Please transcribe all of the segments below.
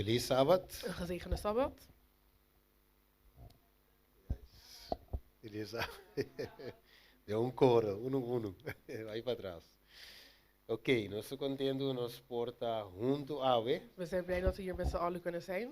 Felis Sabat. Een gezegende Sabbat. Felis Sabat. Den un koro, unu unu. Bai pa tras. Ok, nos ta kontentu nos por ta huntu awe. We zijn blij dat we hier met z'n allen kunnen zijn.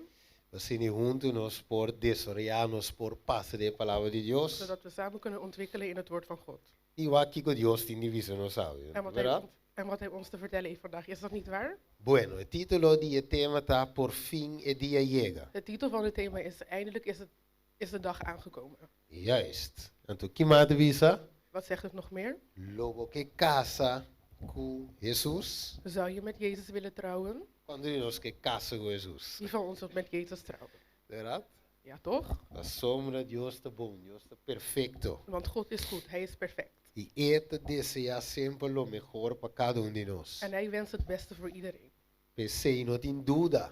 Asina huntu nos por desaroyá, nos por pasa den e Palabra di Dios. Zodat we samen kunnen ontwikkelen in het woord van God. I wak kiko Dios tin di bisa nos awe, En wat hij, bèrdat? ons, en wat hij ons te vertellen heeft vandaag, is dat niet waar? Bueno, e título di e tema ta Por fin e dia yega. De titel van het thema is Eindelijk is, het, is de dag aangekomen. Juist. Anto ki mas ta bisa? Wat zegt het nog meer? Lo bo ke kasa ku Hesus? Zou je met Jezus willen trouwen? Kuantu di nos ke kasa ku Hesus? Wie van ons wil met Jezus trouwen? Bèrdat? Ja, toch? Pasobra Dios ta bon, Dios ta perfekto. Want God is goed, Hij is perfect. I E ta deseá semper lo mehor pa kada un di nos. En Hij wenst het beste voor iedereen. P'esei no tin duda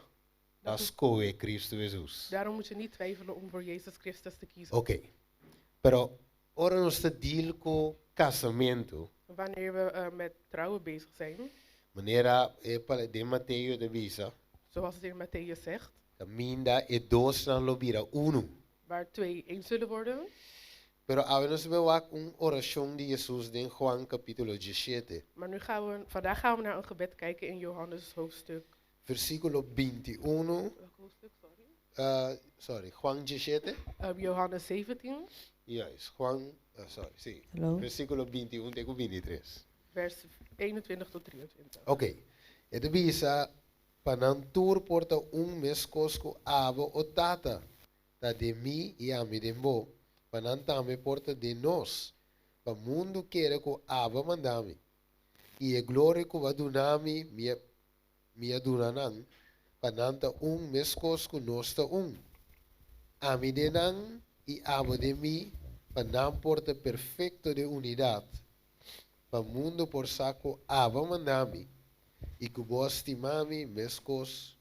pa Dat skohe Kristu Hesus. Daarom moet je niet twijfelen om voor Jezus Christus te kiezen. Oké, pero ora nos ta deal ku kasamentu. Wanneer we eh, met trouwen bezig zijn, Manera e pala den Mateo ta bisa. Zoals het in Mattheüs zegt. Kaminda e dosnan lo bira unu. Waar twee één zullen worden. Pero awe nos ta wak un orashon di Hesus den Juan kapítulo diesshete. Maar nu gaan we, vandaag gaan we naar een gebed kijken in Johannes hoofdstuk. Versíkulo binti unu. Welk hoofdstuk, sorry? Sorry, Juan diesshete. Johannes 17. Juist, Juan, sorry, si. Hallo. Versíkulo binti un te ku binti tres. Vers 21 tot 23. Ok, e ta bisa, Pa nan tur por ta un meskos ku abo, o Tata, ta den mi i ami den bo, pa nan tambe por ta den nos, pa mundu kere ku abo a manda mi. I e gloria ku bo a duna mi, mi a mi a duna nan, pa nan ta un meskos ku nos ta un. Ami den nan i abo den mi, pa nan por ta perfekto den unidat, pa mundu por sa ku abo a manda mi i ku bo a stima mi meskos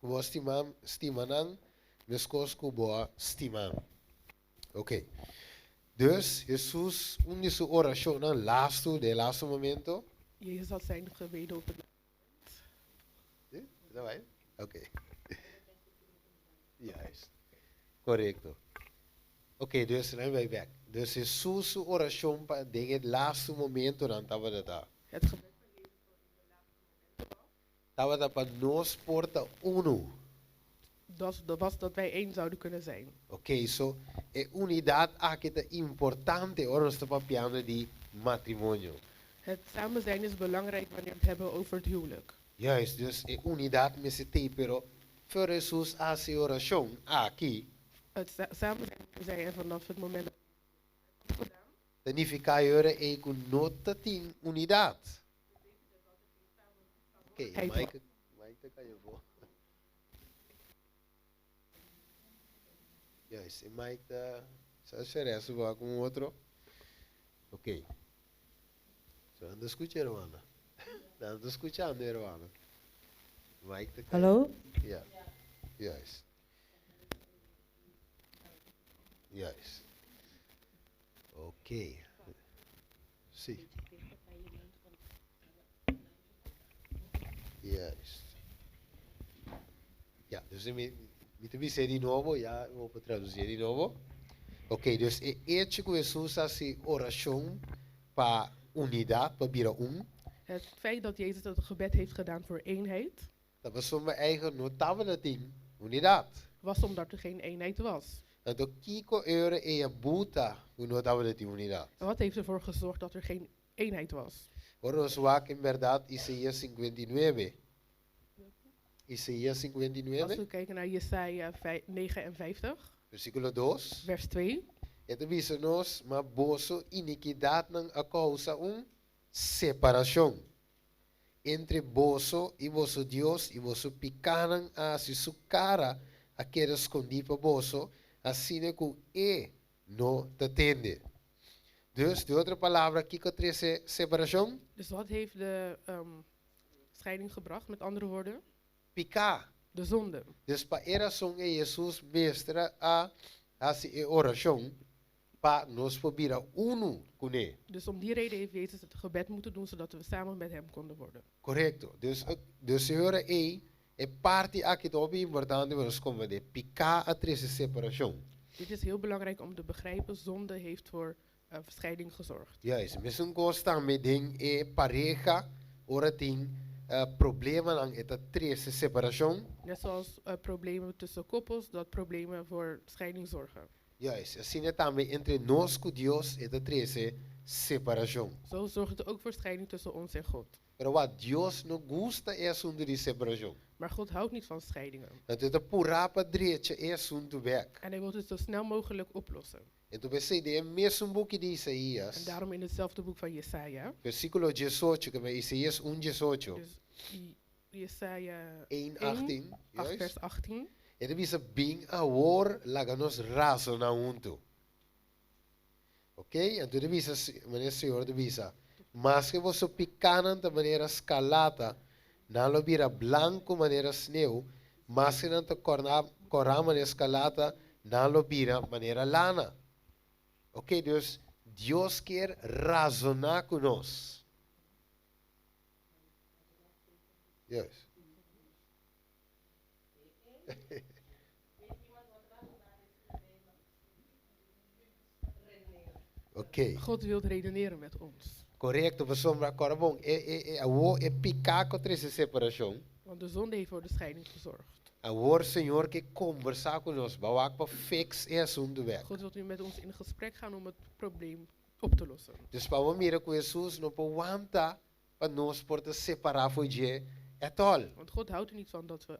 ku bo a stima stima nan meskos ku bo a stima mi. Oké. Dus Hesus, un di su orashonnan lastu, den e lastu momento. Jezus had zijn gebeden op het laatste moment. Sí? Ta bai? Oké. Juist. Korekto. Oké, dus nan bai bek. Dus Hesus su orashon pa den e lastu momentonan tabata ta. Het gebed van Jezus voor in de laatste momenten was. Tabata pa nos por ta unu. Dat was dat wij één zouden kunnen zijn. Oké, so e unidat aki ta importante ora nos ta papiando di matrimonio. Het samen zijn is belangrijk wanneer we het hebben over het huwelijk. Juist, dus e unidat mester t'ei, pero for Hesus a hasi e orashon aki. Het samen zijn moet zijn en vanaf het moment dat Jezus het gebed had gedaan. Ta nifiká e ora ei ku no ta tin unidat. Oké, Saamhorigheid Mike, Mike ta kaya bo. Juist, e mic ta. Sa Sheresa bo ku un otro? Ok. So nan ta skucha hermana. Nan ta skuchando hermana. Mic ta kai. Hallo? Ja. Juist. Juist. Ok. Si. Juist. Ja, dus mi, mi ta bis'é di nobo, ya bo por traducié di nobo. Ok, dus e hecho ku Hesus a hasi orashon pa unidat, pa bira un. Het feit dat Jezus dat gebed heeft gedaan voor eenheid. Ta pasobra eigen no tabata tin unidat. Was omdat er geen eenheid was. Anto kiko e ora ei a buta ku no tabata tin unidat? En wat heeft ervoor gezorgd dat er geen eenheid was? Ora nos wak en bèrdat Isaías sinkuenta i nuebe. Isaías sinkuenta i Als nuebe. we kijken naar Jesaja 59. Versíkulo dos. Vers 2. E ta bisa nos, Ma boso inikidatnan a kousa un separashon entre boso i boso Dios, i boso pikánan a hasi su kara a keda skondí pa boso, asina ku e no ta tende. Dus, di otro palabra, kiko a trese separashon? Dus wat heeft de scheiding gebracht, met andere woorden? Piká. De zonde. Dus pa e rason ei Hesus mester a hasi e orashon pa nos por bira unu kuné. Dus om die reden heeft Jezus het gebed moeten doen zodat we samen met hem konden worden. Korekto. Dus, dus e ora ei. E parti aki ta hopi importante pa nos komprendé, Piká a trese separashon. Dit is heel belangrijk om te begrijpen, zonde heeft voor scheiding gezorgd. Juist, mesun kos tambe den e pareha, ora tin problemanan e ta trese separashon. Net zoals problemen tussen koppels, dat problemen voor scheiding zorgen. Juist, asina tambe entre nos ku Dios e ta trese separashon. Zo zorgt het ook voor scheiding tussen ons en God. Pero wak, Dios no gusta e asuntu di separashon. Maar God houdt niet van scheidingen. Anto e ta purá pa drecha e asuntu bèk. En hij wil het zo snel mogelijk oplossen. Anto p'esei den e mesun buki di Isaías. En daarom in hetzelfde boek van Jesaja. Versíkulo 18, ke men Isaías un 18. Dus Jesaja 1, 1, 18, 8 juist. vers 18. E ta bisa, Bin awor, laga nos razoná huntu. Ok, anto e ta bisa, manera Señor ta bisa, Maske boso pikánan ta manera skarlata, nan lo bira blanku manera sneu, maske nan ta kòrná kòrá manera skarlata, nan lo bira manera lana. Ok, dus Dios kier razoná ku nos. Juist. Oké. God wil redeneren met ons. Korekto, pasobra kòrda bon, e, e, e, awor e piká ku a trese separashon. Want de zonde heeft voor de scheiding gezorgd. Awor Señor ke kombersá ku nos, ba wak pa fix e asuntu bèk. God wil nu met ons in gesprek gaan om het probleem op te lossen. Dus pa bo mira ku Hesus no por wanta pa nos por ta separá for dje at all. Want God houdt er niet van dat we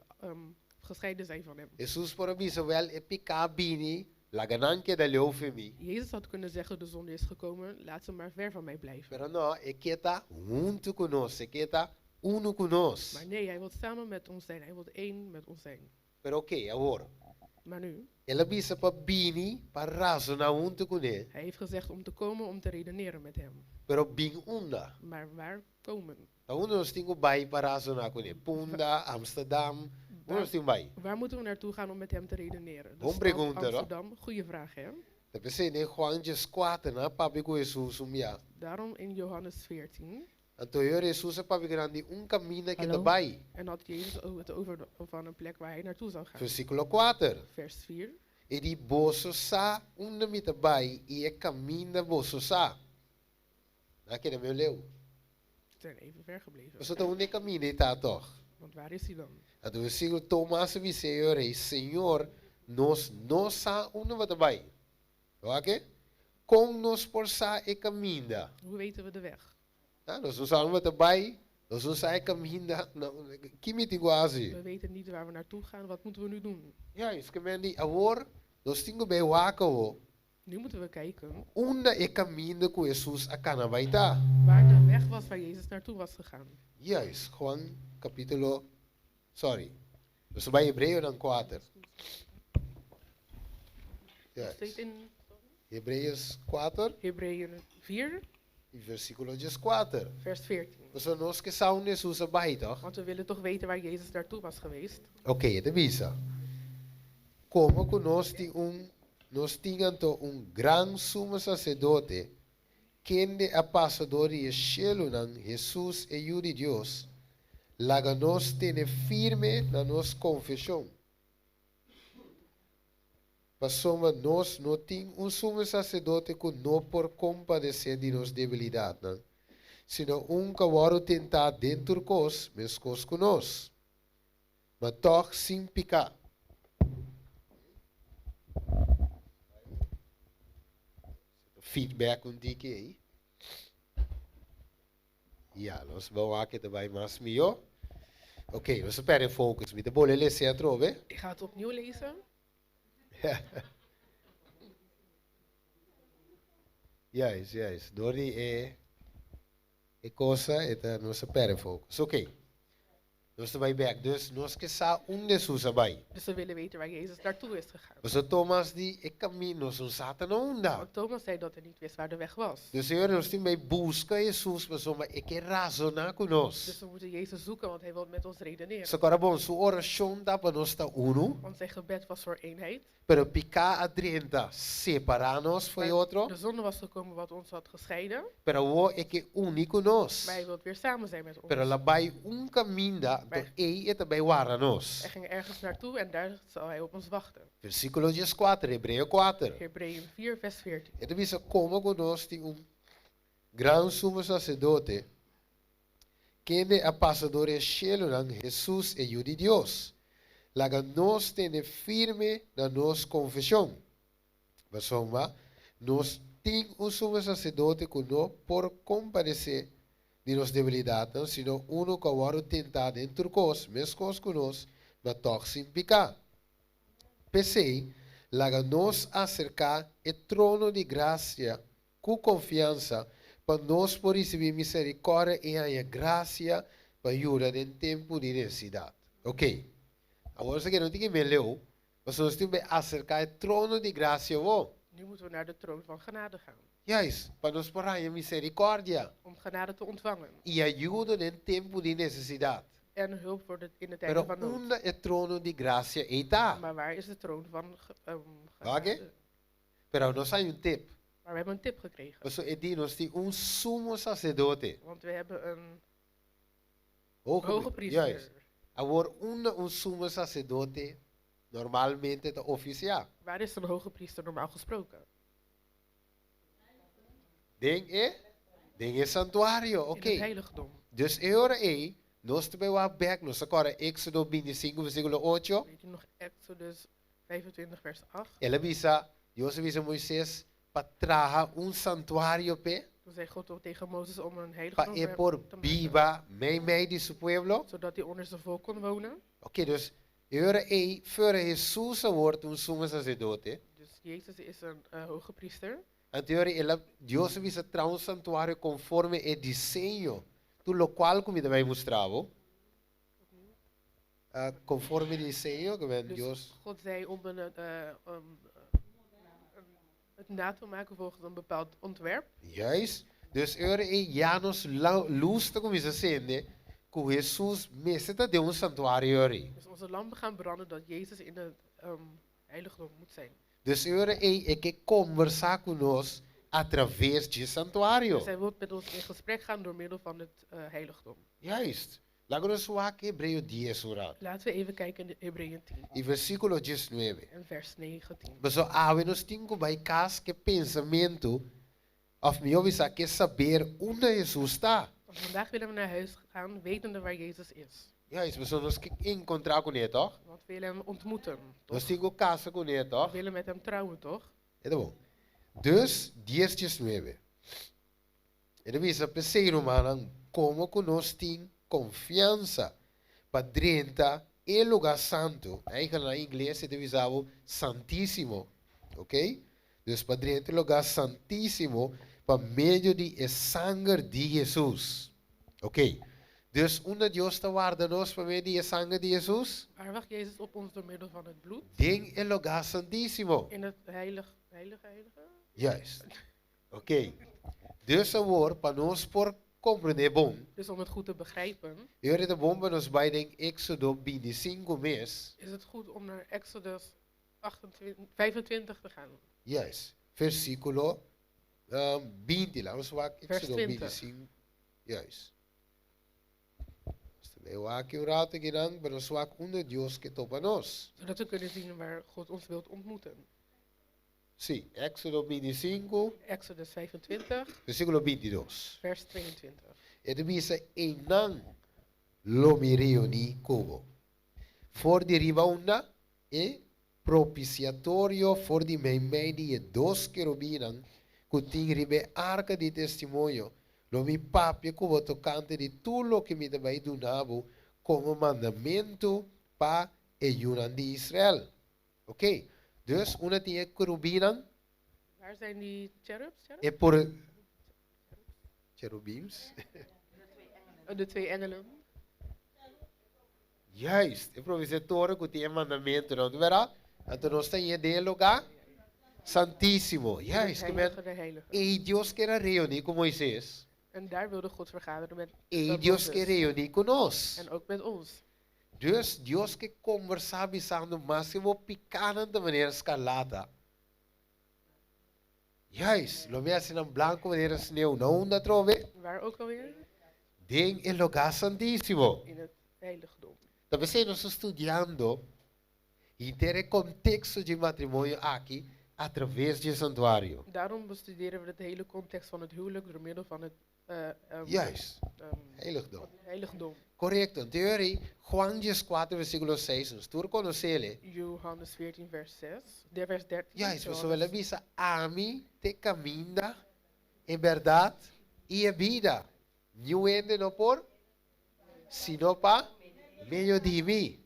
gescheiden zijn van hem. Hesus por a bisa, Wèl, e piká a bini, laga nan keda leu for mi. Jezus had kunnen zeggen, de zonde is gekomen, laat ze maar ver van mij blijven. Pero no, e ke ta huntu ku nos, e ke ta unu ku nos. Maar nee, hij wil samen met ons zijn, hij wil één met ons zijn. Pero oké, awor. Maar nu. El a bisa pa bini pa razoná huntu kuné. Hij heeft gezegd om te komen om te redeneren met hem. Pero bin unda? Maar waar komen? Ta unda nos tin ku bai pa razoná kuné? Punda, Amsterdam, unda nos tin ku bai? Waar moeten we naartoe gaan om met hem te redeneren? De Bon stad pregunta, no? Amsterdam, goeie vraag hè? Ta p'esei den Juan 14 nan a papia ku Hesus un bia. Daarom in Johannes 14. Anto e ora Hesus a papia ku nan di un kaminda ke ta Hallo? bai. En had Jezus het over van een plek waar hij naartoe zou gaan. Versíkulo kuater. Vers 4. E di, Boso sa unda mi ta bai i e kaminda boso sa. Nan a keda medio leu. Ze zijn even ver gebleven. Pasobra ta unda e kaminda ei ta tòg? Want waar is hij dan? Anto versíkulo Tomas a bisa e ora ei, Señor, nos no sa unda bo ta bai. Wak e? Kon nos por sa e kaminda? Hoe weten we de weg? Ah, nos no sa unda ta bai, nos no sa e kaminda, no, ki mi tin ku hasi? We weten niet waar we naartoe gaan, wat moeten we nu doen? Juist, ke men di, awor nos tin ku bai wak awo. Nu moeten we kijken. Unda e kaminda ku Hesus a kana bai ta? Waar de weg was waar Jezus naartoe was gegaan. Juist, Juan kapitulo, sorry, nos ta bai Hebreonan kuater. Juist. In Hebreeën kuater. Hebreeën 4. I versíkulo 14. Vers 14. Pasobra nos ke sa unda Hesus a bai, tòg? Want we willen toch weten waar Jezus naartoe was geweest. Oké, e ta bisa, Komo ku nos tin un, nos tin anto un gran sumo saserdote, kende a pasa dor di e shelunan, Hesus e Yu di Dios, laga nos tene firme na nos konfeshon. Pasobra nos no tin un sumo saserdote ku no por kompadesé di nos debilidatnan, sino un ku a wòrdu tentá den tur kos, meskos ku nos, ma tòg sin piká. Feedback un tiki ei. Ya, nos bo wak e ta bai mas mihó. Ok, nos a perde focus. Mi ta bolbe lesa atrobe. Ik ga het opnieuw lezen. Juist, juist. Door di e, e cosa e ta, nos a perde focus. Ok. Nos ta bai bek. Dus nos ke sa unda Hesus a bai. Dus we willen weten waar Jezus naartoe is gegaan. Pasobra Tomas di e camino nos no sa ta na unda. Want Thomas zei dat hij niet wist waar de weg was. Dus Señor nos tin bai busca Hesus pasobra e ke razona cu nos. Dus we moeten Jezus zoeken want hij wil met ons redeneren. So kora bon, su oracion ta pa nos ta uno. Want zijn gebed was voor eenheid. Pero pica a drenta separa nos for e otro. De zonde was gekomen wat ons had gescheiden. Pero awor e ke uni cu nos. Maar hij wil weer samen zijn met ons. Pero el a bai un caminda. Anto ei e ta bai warda nos. Hij ging ergens naartoe en daar zal hij op ons wachten. Versíkulo 14, Hebreo 4. Hebreeën 4, vers 14. E ta bisa komo ku nos tin un gran sumo saserdote, kende a pasa dor e shelunan, Hesus, e Yu di Dios. Laga nos tene firme na nos konfeshon. Pasobra nos tin un sumo saserdote ku no por kompadesé di nos debilidatnan, sino unu ku a wòrdu tentá den tur kos, meskos ku nos, ma tòg sin piká. P'esei, laga nos aserká e trono di grasia ku konfiansa pa nos por risibí miserikòrdia i haña grasia pa yuda den tempu di nesesidat. Oke, awor esaki no tin ke men leu, pasobra nos tin ku bai aserká e trono di grasia awor. Nu moeten we naar de troon van genade gaan. Juist, pa nos por haña miserikòrdia. Om genade te ontvangen. I ayudo den tempu di nesesidat. En hulp voor de in de tijden Pero van nood. unda e trono di grasia ei ta? Maar waar is de troon van Wak e? genade? Pero nos haña un tip. Maar we hebben een tip gekregen. Pasobra e di nos tin un sumo saserdote. Want we hebben een Hoge hoge priester. priester. Juist. Awor unda un sumo saserdote normalmente ta ofisiá? Waar is een hoge priester normaal gesproken? Den e? Den e santuario, In oké. het heiligdom. Dus e ora ei, nos ta bai wak bèk, nos ta kòrda Éksodo 25 versíkulo 8. Weet u nog Exodus 25 vers 8? El a bisa, Dios a bisa Moises pa traha un santuario p'e. Toen zei God ook tegen Mozes om een Pa heiligdom e voor hem por te maken. biba meimei di su pueblo. Zodat hij onder zijn volk kon wonen. Oké, dus e ora ei, fuera Hesus a wòrdu un sumo saserdote. Dus Jezus is een hoge priester. Anto e ora el a, Dios a bisa traha un santuario konforme e diseño, tur lokual ku mi ta bai mustra bo. Konforme diseño ku men Dus Dios. God zei om een, om, het na te maken volgens een bepaald ontwerp. Juist. Dus e ora ei ya nos lus ta kuminsá sende ku Hesus mester ta den un santuario e ora ei. Dus onze lampen gaan branden dat Jezus in het heiligdom moet zijn. Dus e ora ei e ke kombersá ku nos atraves dje santuario. Dus hij wil met ons in gesprek gaan door middel van het heiligdom. Juist. Laga nos wak Hebreo 10 un rato. Laten we even kijken in Hebreeën 10. I versíkulo 19. En vers 19. Pasobra awe nos tin ku bai kas ku e pensamentu, òf mihó bisa ku e saber unda Hesus ta. Want vandaag willen we naar huis gaan wetende waar Jezus is. Juist, pasobra nos ke enkontrá kuné, tòg? Want we willen hem ontmoeten, toch? Nos tin ku kasa kuné, tòg? We willen met hem trouwen, toch? E ta bon. Dus, dies diesnuebe. E ta bisa, P'esei, rumannan, komo ku nos tin konfiansa pa drenta e lugá santu, eigenlijk na ingles e ta bisa bo santísimo, oké? Dus pa drenta e lugá santísimo pa medio di e sanger di Hesus. Oké. Dus unda Dios ta warda nos pa medio di e sanger di Hesus? Waar wacht Jezus op ons door middel van het bloed? Den e lugá santísimo. In het heilig, heilige, heilige? Juist. Oké. Dus awor, pa nos por komprendé bon. Dus om het goed te begrijpen. E ora ta bon pa nos bai den Éxodo 25 mes. Is het goed om naar Exodus 25 te gaan. Juist. Versíkulo 20. Laat ons wak Vers Éxodo 20. 25. Juist. Nos ta bai wak un rato akinan, pa nos wak unda Dios ke topa nos. Zodat we kunnen zien waar God ons wilt ontmoeten. Sí, Éxodo 25. Exodus 25. Versíkulo 22. Vers 22. E ta bisa, Einan lo mi reuní ku bo. For di riba unda e propisiatorio for di meimei di e dos kerubinnan ku tin riba e arka di testimonio, lo mi papia ku bo tokante di tur loke mi ta bai duna bo komo mandamentu pa e yunan di Israel. Oké, dus unda tin e kerubinnan? Waar zijn die cherubs? E por cherubims? De twee engelen. Juist, e propiciatorio ku tin e mandamentunan, ta bèrdat? Anto nos ta yen den e lugá santísimo. Juist, ke men ei Dios ker a reuní ku Moises. En daar wilde God vergaderen met Ei Dios ke reuní ku nos. En ook met ons. Dus Dios ke kombersá bisando maske bo pikánan ta manera skarlata. Juist, lo mi hasi nan blanko manera sneu. Na unda atrobe? Waar ook alweer? Den e lugá santísimo. In het heiligdom. Ta p'esei nos ta studiando henter e konteksto dje matrimonio aki atraves dje santuario. Daarom bestuderen we de hele context van het huwelijk door middel van het Juist, heiligdom. heiligdom. Korekto. Anto e ora ei, Juan dieskuater versíkulo seis, nos tur konos'é. Johannes 14 vers 6, de vers 13. Juist, pasobra el a bisa, Ami ta e kaminda, e bèrdat i e bida. Niun hende no por sino pa medio di mi.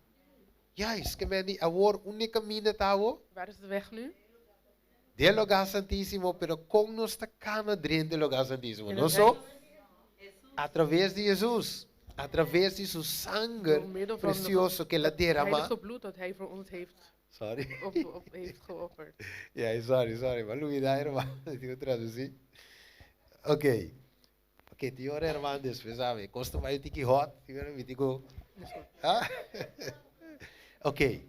Juist, ke men di awor unda e kaminda ta awo? Waar is de weg nu? Den Lugá Santísimo, pero kon nos ta kana drenta e Lugá Santísimo? No so? Atraves di Hesus, atraves di su sanger Door middel van presioso ku el a het deramá. heilige bloed dat hij voor ons heeft, Sorry. op, op, heeft geofferd. Ja, sorry, sorry. M'a lubidá, herman. Tin ku tradusí. Oké. Oké, tin ora herman despues sabe. Kos ta bai un tiki hot. Tin ora mi tin ku. Is goed. Ah? Oké.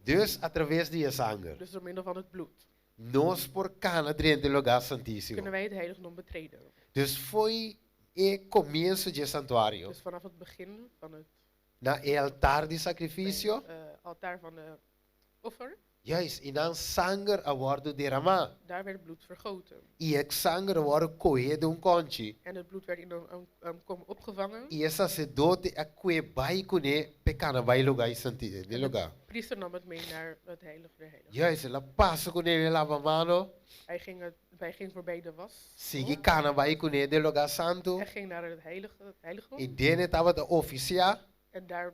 Dus atraves di e sanger. Dus door middel van het bloed Nos por kana drenta e lugá santísimo. kunnen wij het heiligdom betreden. Dus fo'i e komienso dje santuario. Dus vanaf het begin van het Na e altar di sakrifisio. bij het altaar van de offer. Juist, i nan sanger a wòrdu deramá. Daar werd bloed vergoten. I e sanger a wòrdu kohé den un kònchi. En het bloed werd in een kom opgevangen. I e saserdote a kue bai kuné p'e kana bai lugá i santi, den En de lugá. priester nam het mee naar het heilige der heiligen. Juist, el a pasa kuné den lavamano. Hij ging, het, hij ging voorbij de was. Sigui kana bai kuné den lugá santu. Hij ging naar het heilige, het heiligdom. I den e tabata ofisiá. En daar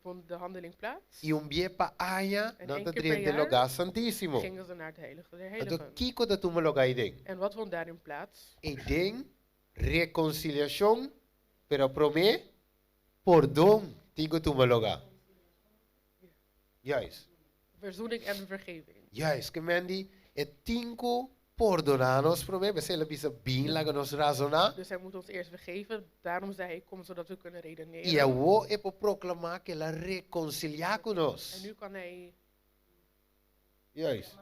vond de handeling plaats. I un bie pa aña En nan één ta keer per drenta e jaar lugá santísimo. gingen ze naar het heilige der Anto heiligen. kiko ta tuma lugá ei den? En wat vond daarin plaats? Ei den rekonsiliashon, pero promé pordon tin ku tuma lugá. Juist. Verzoening en vergeving. Juist, ke men di e tin ku pordoná nos promé, p'esei el a bisa bin laga nos razoná. Dus hij moet ons eerst vergeven, daarom zei hij kom zodat we kunnen I redeneren. awó e por proklamá ku el a rekonsiliá ku En nos. nu kan hij Juist.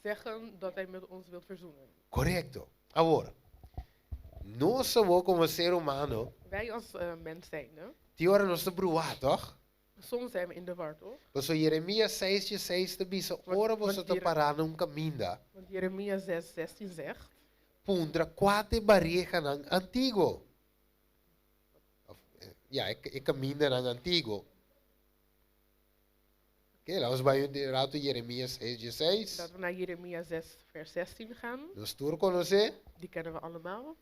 zeggen dat hij met ons wil verzoenen. Korekto. Awor, nos awó komo ser humano, Wij als mens zijnde, tin ora nos ta bruá, tòg? soms zijn we in de war, toch? Pasobra Jeremias seis dieseis ta bisa, Want, Ora boso want, ta Jere- pará na un kaminda, want Jeremia 6, 16 zegt, puntra kua ta e barehanan antiguo. Of, ja, e, e kamindanan antiguo. Oké, laten we bai un rato Jeremias 6, 16. Laten we naar Jeremia 6, vers 16 gaan. Nos tur konosé. Die kennen we allemaal.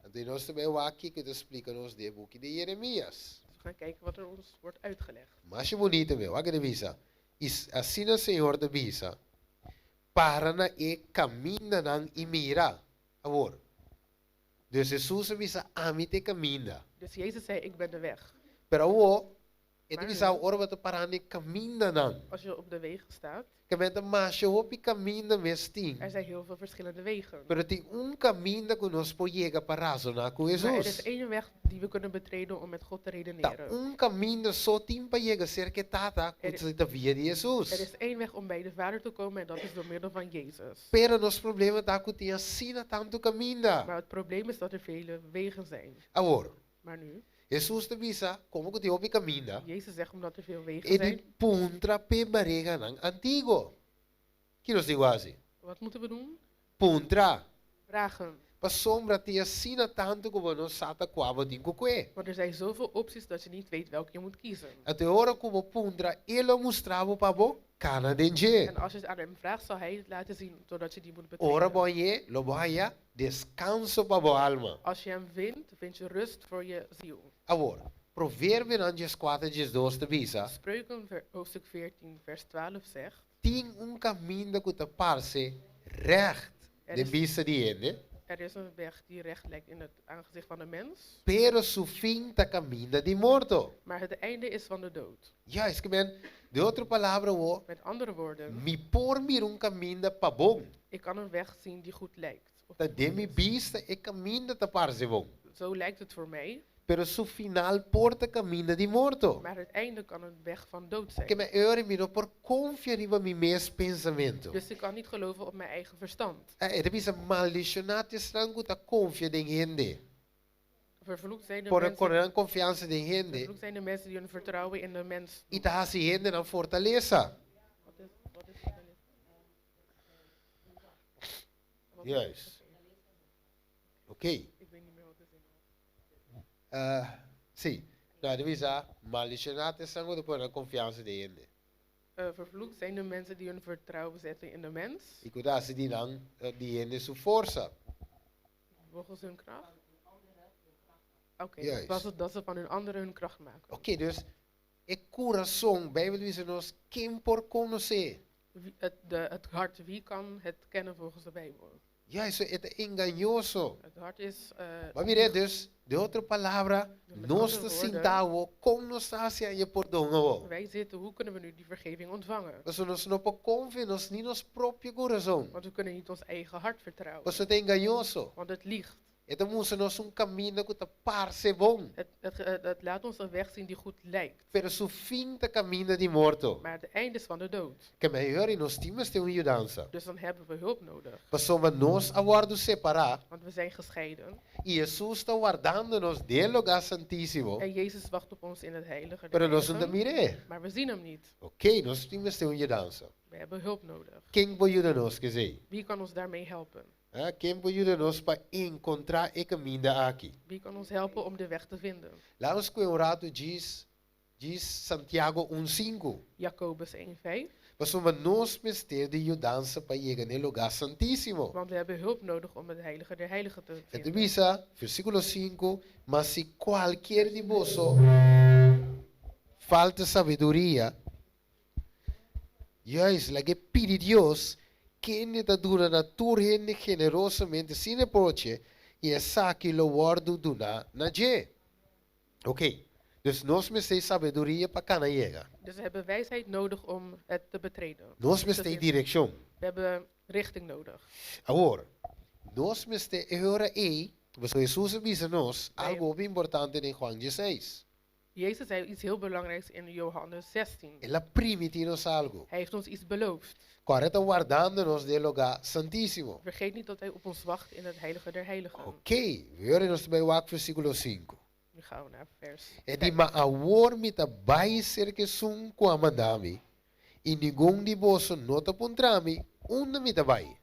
Anto nos ta bai wak kiko ta splika nos den e buki di Jeremias. Dus we gaan kijken wat er ons wordt uitgelegd. Masha bunita meu, wak e ta bisa. I asina Señor ta bisa, Para na e kamindanan i mira. Awor, dus Hesus a bisa, Ami ta e kaminda. Dus Jezus zei, ik ben de weg. Pero awor, e ta Maar bisa nu, ora bo ta para na e kamindanan. als je op de wegen staat, Ke men ta masha hopi kaminda mes tin. er zijn heel veel verschillende wegen. Pero tin un kaminda ku nos por yega pa razoná ku Maar er is Hesus. één weg die we kunnen betreden om met God te Ta redeneren. un kaminda so tin pa yega serka e Tata ku Er, ta via di er Hesus. is één weg om bij de Vader te komen en dat is door middel van Jezus. Pero nos problema ta ku tin asina tantu kaminda. Maar het probleem is dat er vele wegen zijn. Awor, Maar nu, Hesus ta bisa, komo ku tin hopi kaminda, Jezus zegt omdat er veel wegen e di zijn. puntra p'e bareganan antiguo. Ki nos digo hasi? Wat moeten we doen? Puntra. Vragen. Pasobra tin asina tantu ku bo no sa ta kua bo tin ku kue. Want er zijn zoveel opties dat je niet weet welke je moet kiezen. Anto e ora ku bo puntra, e lo mustra bo pa bo kana den dje. En als je het aan hem vraagt, zal hij het laten zien doordat je die moet Ora betreden. bo hañ'é, lo bo haña deskanso pa bo alma. Als je hem vindt, vind je rust voor je ziel. Awor, Proverbionan dieskuater diesdos ta bisa, Spreuken hoofdstuk 14, vers 12 zegt, Tin un kaminda ku ta parse règt Er den is, bista di hende, er is een weg die recht lijkt in het aangezicht van de mens, pero su fin ta kaminda di morto. maar het einde is van de dood. Juist, ke men, den otro palabra wo, Met andere woorden, mi por mira un kaminda pa bon. ik kan een weg zien die goed lijkt. Of Ta die den goed mi is. bista e kaminda ta parse bon. Zo lijkt het voor mij, Pero su final por ta kaminda di morto. maar het einde kan een weg van dood Ke zijn. men e ora mi no por konfia riba mi mes pensamentu. Dus ik kan niet geloven op mijn eigen verstand. E ta bisa maldishoná ta esnan ku ta konfia den hende. Vervloekt zijn de Pone mensen, nan konfiansa den hende. Vervloekt zijn de mensen die hun vertrouwen in de mens I doen. ta hasi hende nan fortalesa. Wat is, wat is fortaleza? Wat is- Juist. Oké. Ik weet niet meer wat de zin was. Sí. No, e ta bisa, maldishoná ta esnan ku ta pone nan konfiansa den hende. Vervloekt zijn de mensen die hun vertrouwen zetten in de mens. I ku ta hasi di nan, di hende su forsa. Volgens hun kracht? Oké, Juist. was het dat ze van hun anderen hun kracht maken. Oké, dus e kurason, Beibel ta bisa nos, ken por konosé? Het hart, wie kan het kennen volgens de Bijbel? Juist, e ta engañoso. Het hart is... Ma mira, dus, den otro palabra, Met nos andere ta woorden, sinta awo, kon nos ta hasi haña pordon awo? Wij zitten, hoe kunnen we nu die vergeving ontvangen? Pasobra nos no por konfia nos ni nos propio kurason. Want we kunnen niet ons eigen hart vertrouwen. Pasobra e ta engañoso. Want het liegt. E ta mustra nos un kaminda ku ta parse bon. Het laat ons een weg zien die goed lijkt. Pero su fin ta kaminda di morto. Maar het einde is van de dood. Ke men e ora nos tin mester un yudansa. Dus dan hebben we hulp nodig. Pasobra nos a wòrdu separá. Want we zijn gescheiden. I Hesus ta wardando nos den lugá santísimo. En Jezus wacht op ons in het heilige der Pero nos no ta heiligen. mir'é. Maar we zien hem niet. Oké, nos tin mester un yudansa. We hebben hulp nodig. Ken por yuda nos ku esei? Wie kan ons daarmee helpen? Ah, ken por yuda nos pa enkontrá e kaminda aki? Wie kan ons helpen om de weg te vinden? Laat nos kue un ratu djis djis Santiago un sinku. Jacobus 1, 5. Pasobra nos mester di yudansa pa yega na e lugá santísimo. Want we hebben hulp nodig om het heilige der heiligen te E ta vinden. bisa, versíkulo sinku, Ma si kualkier di boso falta sabiduria, Juist, lag'é pidi Dios, kende ta duna na tur hende generosamente sin reproche, i esaki lo wòrdu duná na dje. Oké, dus nos mester e sabiduria pa kana yega. Dus we hebben wijsheid nodig om het te betreden. Nos mester e direkshon. We hebben richting nodig. Awor, nos mester e ora ei, pasobra Hesus a bisa nos algu hopi importante den Juan dieseis. Jezus zei iets heel belangrijks in Johannes 16. El a primiti nos algu. Hij heeft ons iets beloofd. Ku e ta wardando nos den e lugá santísimo. Vergeet niet dat hij op ons wacht in het heilige der heiligen. Oké, we horen nos bai wak versíkulo sinku. Nu gaan we naar vers E di, 5. Ma awor mi ta bai serka esun ku a manda mi, i ningun di boso no ta puntra mi unda mi ta bai.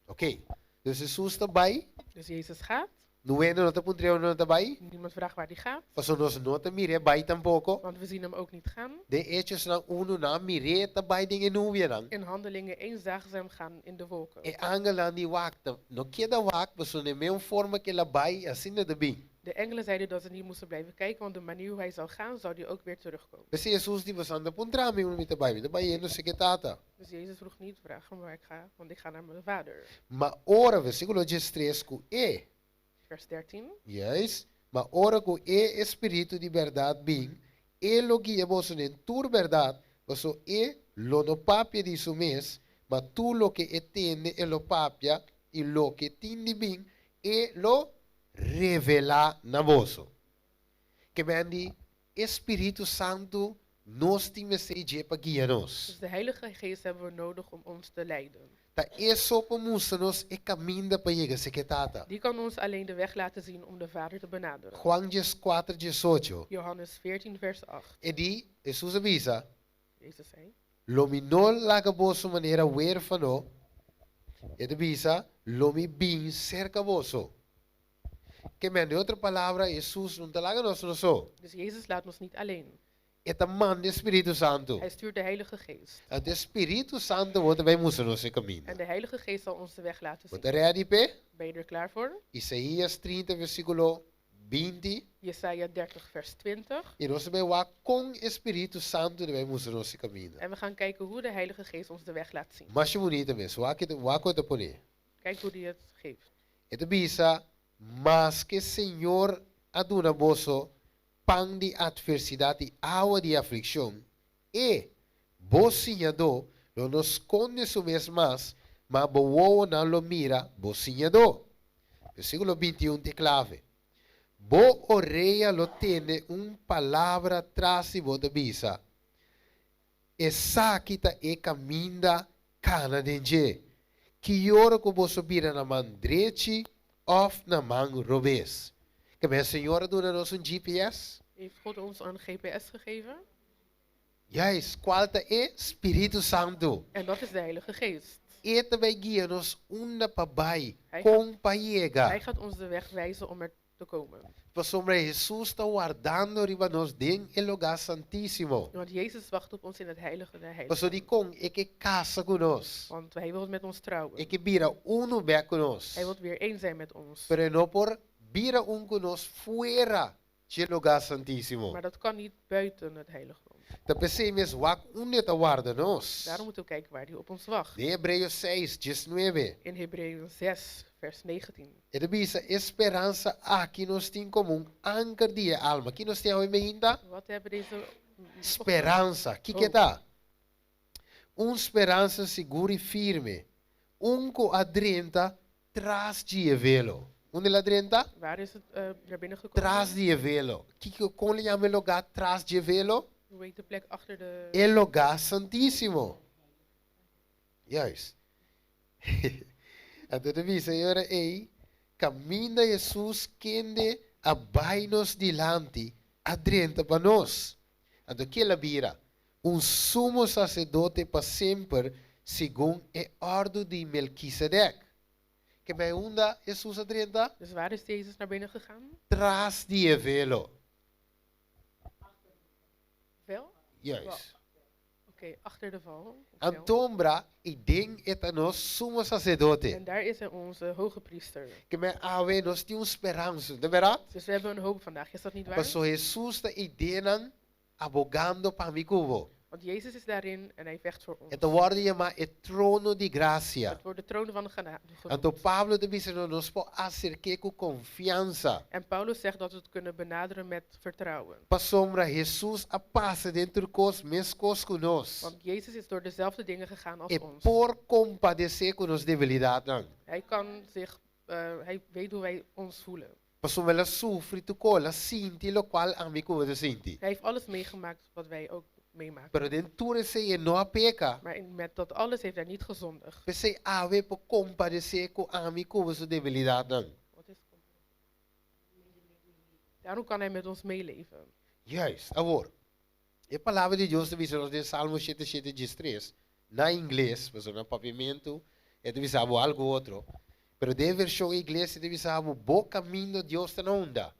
Oké, dus Hesus ta bai. Dus Jezus gaat. Niun hende no ta puntr'é unda e ta bai. Niemand vraagt waar hij gaat. Pasobra nos no ta mir'é bai tampoko. Want we zien hem ook niet gaan. Den Hechosnan unu nan a mir'é ta bai den e nubianan. In Handelingen 1 zagen ze hem gaan in de wolken. E angelnan di wak ta no keda wak pasobra den mesun forma ku el a bai asina e ta bin. De engelen zeiden dat ze niet moesten blijven kijken, want de manier hoe hij zou gaan, zou hij ook weer terugkomen. P'esei Hesus di, Boso no ta puntra mi unda mi ta bai, mi ta bayendo serka e Tata. Dus Jezus vroeg niet, vraag me waar ik ga, want ik ga naar mijn vader. Ma ora, versíkulo diestres, ku e. Vers 13. Juist, ma ora ku e Espíritu di bèrdat bin, e lo guia boso den tur bèrdat, pasobra e lo no papia di su mes, ma tur loke e tende e lo papia, i loke tin di bin, e lo revelá na boso. Ke men di, e Spiritu Santu nos tin mester di dje pa guia nos. Dus de Heilige Geest hebben we nodig om ons te leiden. Ta e so por mustra nos e kaminda pa yega serka e Tata. Die kan ons alleen de weg laten zien om de Vader te benaderen. Juan dieskuater diesocho. Johannes 14 vers 8. E di, Hesus a bisa, Jezus zei. Lo mi no laga boso manera wérfano, e ta bisa, lo mi bin serka boso. Ke men, den otro palabra, Hesus no ta laga nos nos so. Dus Jezus laat ons niet alleen. E ta manda e Spiritu Santu. Hij stuurt de Heilige Geest. Anto e Spiritu Santu bo ta bai mustra nos e kaminda. En de Heilige Geest zal ons de weg laten Bo zien. ta ready p'e? Ben je er klaar voor? Isaías trinta versíkulo binti. Jesaja 30 vers 20. I nos ta bai wak kon e Spiritu Santu ta bai mustra nos e kaminda. En we gaan kijken hoe de Heilige Geest ons de weg laat zien. Masha bunita mes. Wak e wak ku e ta pone. Kijk hoe die het geeft. E ta bisa, Maske Señor a duna boso pan di atversidat i awa di aflikshon, e, bo siñadó, lo no skonde su mes mas, ma bo wowonan lo mira bo siñadó. Versíkulo bintiun ta e klave. Bo orea lo tende un palabra tras di bo ta bisa, Esaki ta e kaminda, kana den dje. Ki ora ku boso bira na man drechi òf na man robes. Ke men Señor a duna nos un GPS? Heeft God ons een GPS gegeven? Juist, kual ta e Spiritu Santu. En dat is de Heilige Geest. E ta bai guia nos unda pa bai, Hij kon pa Hij yega. gaat ons de weg wijzen om er te komen. Pasobra Hesus ta wardando riba nos den e lugá santísimo. Want Jezus wacht op ons in het heilige der heiligen. Pasobra dikon e ke kasa ku nos. Want hij wil met ons trouwen. E ke bira unu bèk ku nos. Hij wil weer één zijn met ons. Pero e no por bira un ku nos fuera dje lugá santísimo. Maar dat kan niet buiten het heiligdom. Ta p'esei mes wak unda e ta warda nos. Daarom moeten we kijken waar hij op ons wacht. Den Hebreo seis, diesnuebe. In Hebreeën 6, vers 19. E ta bisa, E speransa aki nos tin komo un anker di e alma. Ki nos tin awe meinta? Wat hebben deze Speransa. Kiko e ta? Un speransa sigur i firme, un ku a drenta tras di e velo. Unda el a drenta? Waar is het naar binnen gekomen? Tras di e velo. Kiko, kon lo yama e lugá tras di e velo? Hoe heet de plek achter de... E lugá santísimo. Juist. Anto ta bisa e ora ei, Kaminda Hesus kende a bai nos dilanti, a drenta pa nos. Anto ke el a bira? Un sumo saserdote pa semper segun e òrdu di Melkisedek. Ke bai unda Hesus a drenta? Dus waar is Jezus naar binnen gegaan? Tras di e velo. Vel? Juist. Oké, achter de val. Antombra i den e ta nos sumo saserdote. En daar is hij onze hoge priester. Ke men awe nos tin un speransa, de bèrdat? Dus we hebben een hoop vandaag, is dat niet waar? Pasobra Hesus ta e denan abogando pa mi ku bo. Want Jezus is daarin en hij vecht voor ons. E ta wòrdu yamá e trono di grasia. Het wordt de troon van de genade genoemd. Anto Pablo ta bisa nos, nos por aserk'é ku konfiansa. En Paulus zegt dat we het kunnen benaderen met vertrouwen. Pasobra Hesus a pasa den tur kos meskos ku nos. Want Jezus is door dezelfde dingen gegaan als E ons. por kompadesé ku nos debilidatnan. Hij kan zich, hij weet hoe wij ons voelen. Pasobra el a sufri tur kos, el a sinti lokual ami ku bo ta sinti. Hij heeft alles meegemaakt wat wij ook meemaken. Pero den tur esei e no a peka. Maar in, met dat alles heeft hij niet gezondigd. P'esei awe por kompadesé ku ami ku bo su debilidatnan. Wat is Daarom kan hij met ons meeleven. Juist, awor, e Palabra di Dios ta bisa nos den Salmo shete shete diestres, na ingles, pasobra na papiamentu e ta bisa bo algu otro, pero den e vershon ingles e ta bisa bo, Bo kaminda Dios ta na unda?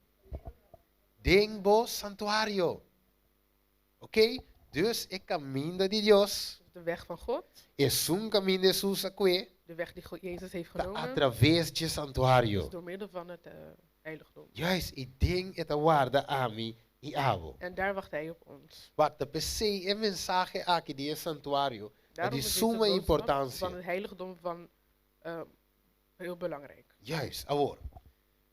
Den bo santuario. Ok, dus e kaminda di Dios. De weg van God. Esun kaminda Hesus a kue. De weg die Jezus heeft Ta genomen. atraves dje santuario. Is door middel van het heiligdom. Juist, i den e ta warda ami i abo. En daar wacht hij op ons. Wak, ta p'esei e mensahe aki di e santuario ta Daarom di is deze suma boodschap importansia. van het heiligdom van heel belangrijk. Juist, awor,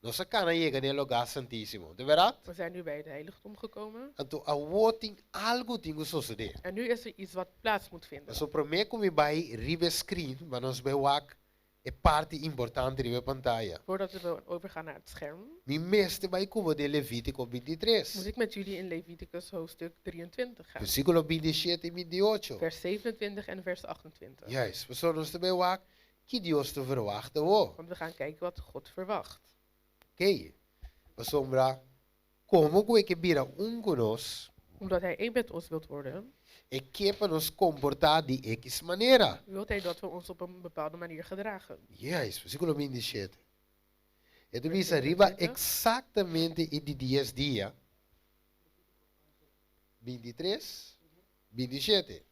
nos a kana yega den e lugá santísimo, de bèrdat? We zijn nu bij het heiligdom gekomen. Anto awor tin algu tin ku sosodé. En nu is er iets wat plaats moet vinden. Pasobra promé ku mi bai riba e screen, pa nos bai wak e parti importante riba e pantaya. Voordat we overgaan naar het scherm. Mi mester bai ku bo den Levítiko bintitres. Moet ik met jullie in Leviticus hoofdstuk 23 gaan. Versíkulo bintishete i bintiocho. Vers 27 en vers 28. Juist, pasobra nos ta bai wak ki Dios ta verwagt awor. Want we gaan kijken wat God verwacht. Kei, pasobra komo ku e ke bira un ku nos, Omdat hij één met ons wilt worden, e ke pa nos komportá di ekis manera. wilt hij dat we ons op een bepaalde manier gedragen. Juist, versíkulo bintishete. E ta bisa riba eksaktamente e di dies dia, bintitres, bintishete.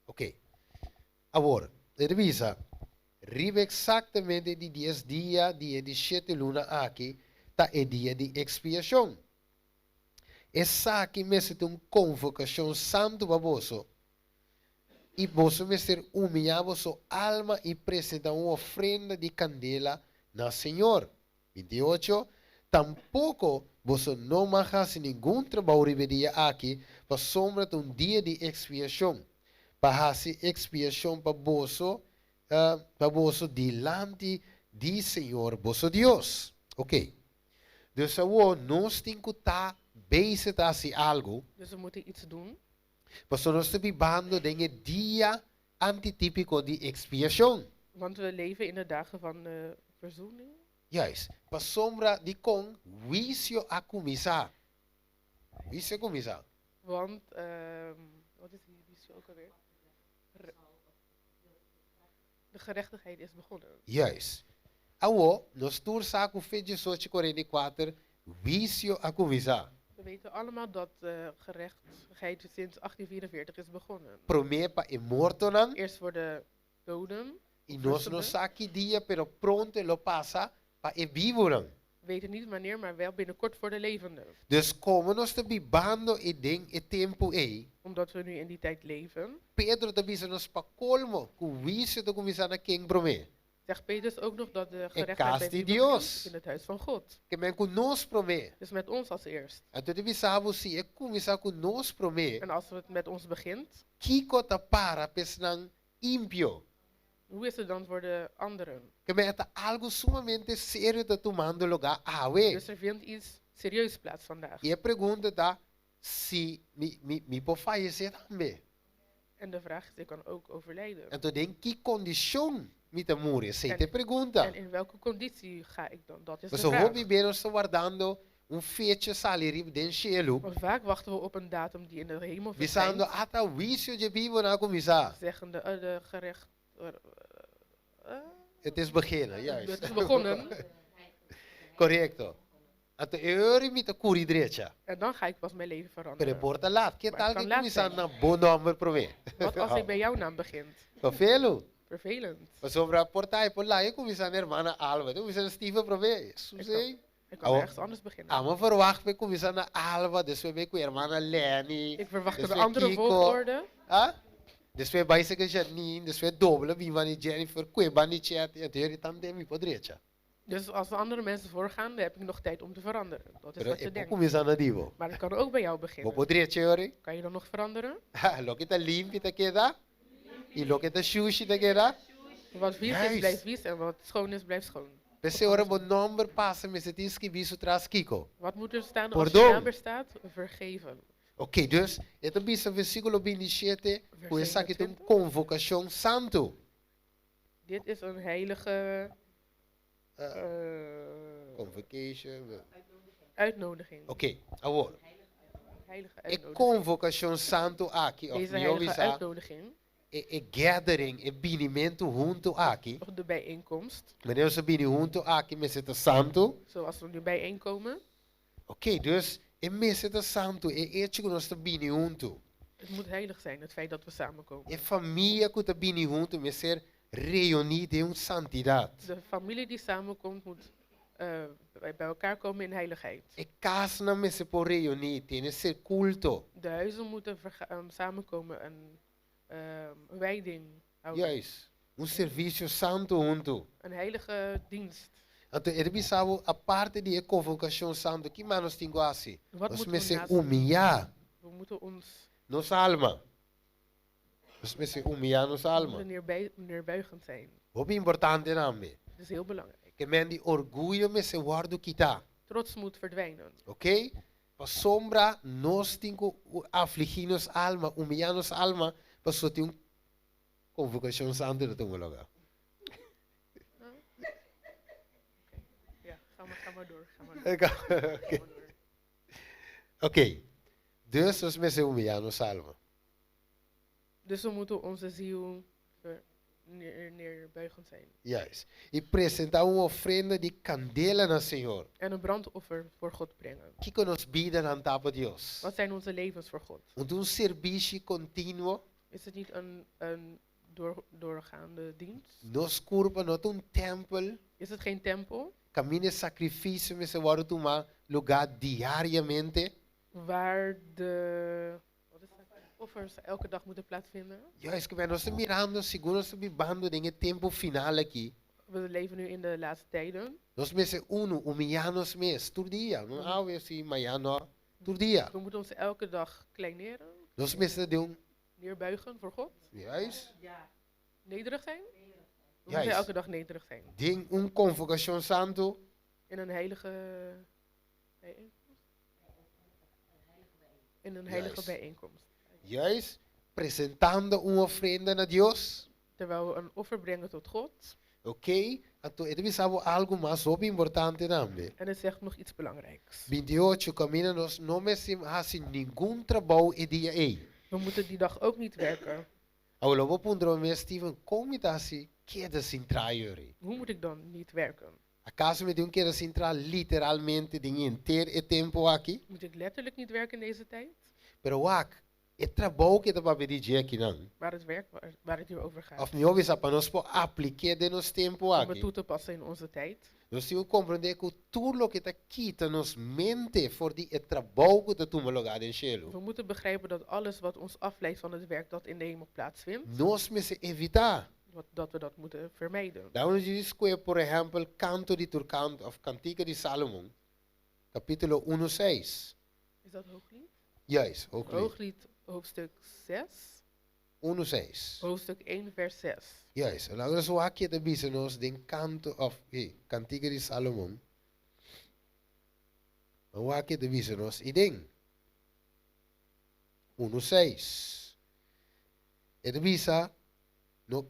Oké. Awor, e ta bisa, Riba eksaktamente di dies dia di e di shete luna aki ta e dia di ekspiashon. Esaki mester ta un konvokashon santu pa boso, i boso mester humiyá boso alma i presentá un ofrenda di kandela na Señor. 28, Tampoko boso no mag hasi ningun trabou riba e dia aki, pasobra ta un dia di ekspiashon, pa hasi ekspiashon pa boso, pa boso dilanti di Señor boso Dios. Oké. Dus awor nos tin ku ta bezig ta hasi algu. Dus we moeten iets doen. Pasobra nos ta bibando den e dia antitípiko di ekspiashon. Want we leven in de dagen van de verzoening. Juist. Pasobra dikon huisio a kuminsá. Huisio a kuminsá. Want, wat is huisio ook alweer? De gerechtigheid is begonnen. Juist. Awo, nos tur sa ku fe 1844 huisio a kuminsá. We weten allemaal dat de gerechtigheid sinds 1844 is begonnen. Promé pa e mortonan. Eerst voor de doden. I nos no sa ki dia, pero pronto e lo pasa pa e bibunan. We weten niet wanneer, maar wel binnenkort voor de levenden. Dus komo nos ta bibando e den e tempu ei, Omdat we nu in die tijd leven. Pedro ta bisa nos pa kolmo ku huisio ta kuminsá na ken promé? Zegt Petrus ook nog dat de E gerechtigheid kas bij di wie begint? Dios. In het huis van God. Ke men ku nos promé. Dus met ons als eerst. Anto e ta bisa bo si e kuminsá ku nos promé, En als het met ons begint, kiko ta para pa esnan impio? Hoe is het dan voor de anderen? Ke men ta algu sumamente serio ta tumando lugá awe. Dus er vindt iets serieus plaats vandaag. I e pregunta ta si mi mi mi por fayesé tambe. En de vraag is, ik kan ook overlijden. Anto den ki kondishon mi ta muri? Esei ta e pregunta. En in welke conditie ga ik dan? Dat is de Pasobra vraag. hopi be nos ta wardando un fecha sali riba den shelu. Want vaak wachten we op een datum die in de hemel Bisando verschijnt. ata huisio dje bibonan a kuminsá. Zeggende, de gerecht, Het is beginnen, juist. Het is begonnen. Correcto. Anto e ora mi ta curi drecha. En dan ga ik pas mijn leven Pero veranderen. e por ta laat. Ke Maar tal het kan ke laat kuminsá zijn. na bo nomber promé? Wat als ik bij jouw naam begint? Vervelend. Vervelend. Pasobra por ta e por laga kuminsá na hermana Alba. Tu kuminsá na Steven promé. Susei. Ik kan Awo, ergens anders beginnen. Amo verwacht pe kuminsá na Alba, despues bai ku hermana Lenny. Ik verwacht een despues andere Kiko. volgorde. Ah? Despues bai seke Janine, despues dobla bin bani Jennifer, kue bani Chet, en toen tambe mi por drecha. Dus als de andere mensen voorgaan, dan heb ik nog tijd om te veranderen. Dat is Pero wat e je por denkt. kuminsá na di bo. Maar het kan ook bij jou Bo beginnen. por drecha yori? Kan je dan nog veranderen? Loke ta limpi ta keda i loke ta shushi ta keda. Wat vies is, Juist. blijft vies en wat schoon is, blijft schoon. P'esei ora bo nomber pasa mester tin skibí su tras kiko. Wat moet er staan als je Pordon. naam er staat? Vergeven. Oké, dus e ta bisa versíkulo 27 ku Vers esaki ta un 27. konvokashon santu. Dit is een heilige Convocation. uitnodiging. Oké, awor. Heilige E uitnodiging. konvokashon santu aki, òf Deze mihó heilige bisa, uitnodiging, e, e gathering, e binimentu huntu aki. of de bijeenkomst, Wanneer nos bini huntu aki, mester ta santu. zoals we nu bijeenkomen. Oké, dus e mester ta santu, e echo ku nos ta bini huntu. Het moet heilig zijn, het feit dat we samenkomen. E famia ku ta bini huntu mester reuní den un santidat. De familie die samenkomt moet bij elkaar komen in heiligheid. E kasnan mester por reuní, tene ser kulto. De huizen moeten samenkomen en wijding houden. Juist, un servisio santu huntu. Een heilige dienst. Anto e ta bisa bo, aparte di e konvokashon santu, ki mas nos tin ku hasi? Wat Nos moeten we mester naast humiliá We moeten ons nos alma. Nos mester humiliá nos We alma. moeten neerbuigend zijn. Hopi importante tambe. Dat is heel belangrijk. Ke men di orguyo mester wòrdu kitá. Trots moet verdwijnen. Oké? Pasobra nos tin ku afligí nos alma, humiliá nos alma, pasobra tin un konvokashon santu ta tuma lugá. Ja, ga maar, ga maar door, ga maar door. Oké. Oké. Dus nos mester humiliá nos alma. Dus we moeten onze ziel neerbuigend zijn. Juist. I presentá un ofrenda di kandela na Señor. En een brandoffer voor God brengen. Kiko nos bidanan ta pa Dios? Wat zijn onze levens voor God? No ta un servisio kontinuo? Is het niet een doorgaande dienst? Nos kurpa no ta un tèmpel? Is het geen tempel? Kaminda sakrifisio mester wòrdu tumá lugá diariamente? Waar de, wat is dat? Offers elke dag moeten plaatsvinden? Juist, ku nos ta mirando, segun nos ta bibando den e tempu final aki. We leven nu in de laatste tijden. Nos mester unu, humiliá nos mes, tur dia. No awe si, mañana no, tur dia. We moeten ons elke dag kleineren. Nos mester den un Neerbuigen voor God. Juist. Nederig zijn? We Juist. moeten elke dag nederig zijn. Den un konvokashon santu. In een heilige bijeenkomst. In een heilige Juist. bijeenkomst. Juist. Presentando un ofrenda na Dios. Terwijl we een offer brengen tot God. Ok? Anto e ta bisa bo algu mas hopi importante tambe. En het zegt nog iets belangrijks. 28, Kaminda nos no mester hasi ningun trabou e dia ei. We moeten die dag ook niet werken. Awor lo bo puntra bo mes, Steven, kon mi ta hasi keda sin traha yori? Hoe moet ik dan niet werken? Akaso mi tin ku keda sin traha literalmente den henter e tempu aki? Moet ik letterlijk niet werken in deze tijd? Pero wak, e trabou ku e ta papia di dje akinan. Maar het werk waar, waar het hier over gaat. Òf mihó bisa, pa nos por aplik'é den nos tempu Om het aki. toe te passen in onze tijd. Nos tin ku komprondé ku tur loke ta kita nos mente for di e trabou ku ta tuma lugá den shelu. We moeten begrijpen dat alles wat ons afleidt van het werk dat in de hemel plaatsvindt. Nos mester evitá. Wat, dat we dat moeten vermijden. Daarom nos di skohe por ehèmpel Kanto di tur Kanto òf Kantika di Salomon, kapítulo unu seis. Is dat Hooglied? Juist, Hooglied. Hooglied hoofdstuk 6. Unu seis. Hoofdstuk 1 vers 6. Juist, laga nos wak ke ta bisa nos den Kanto òf, sí, Kantika di Salomon. Ban wak ke ta bisa nos i den unu seis. E ta bisa, No,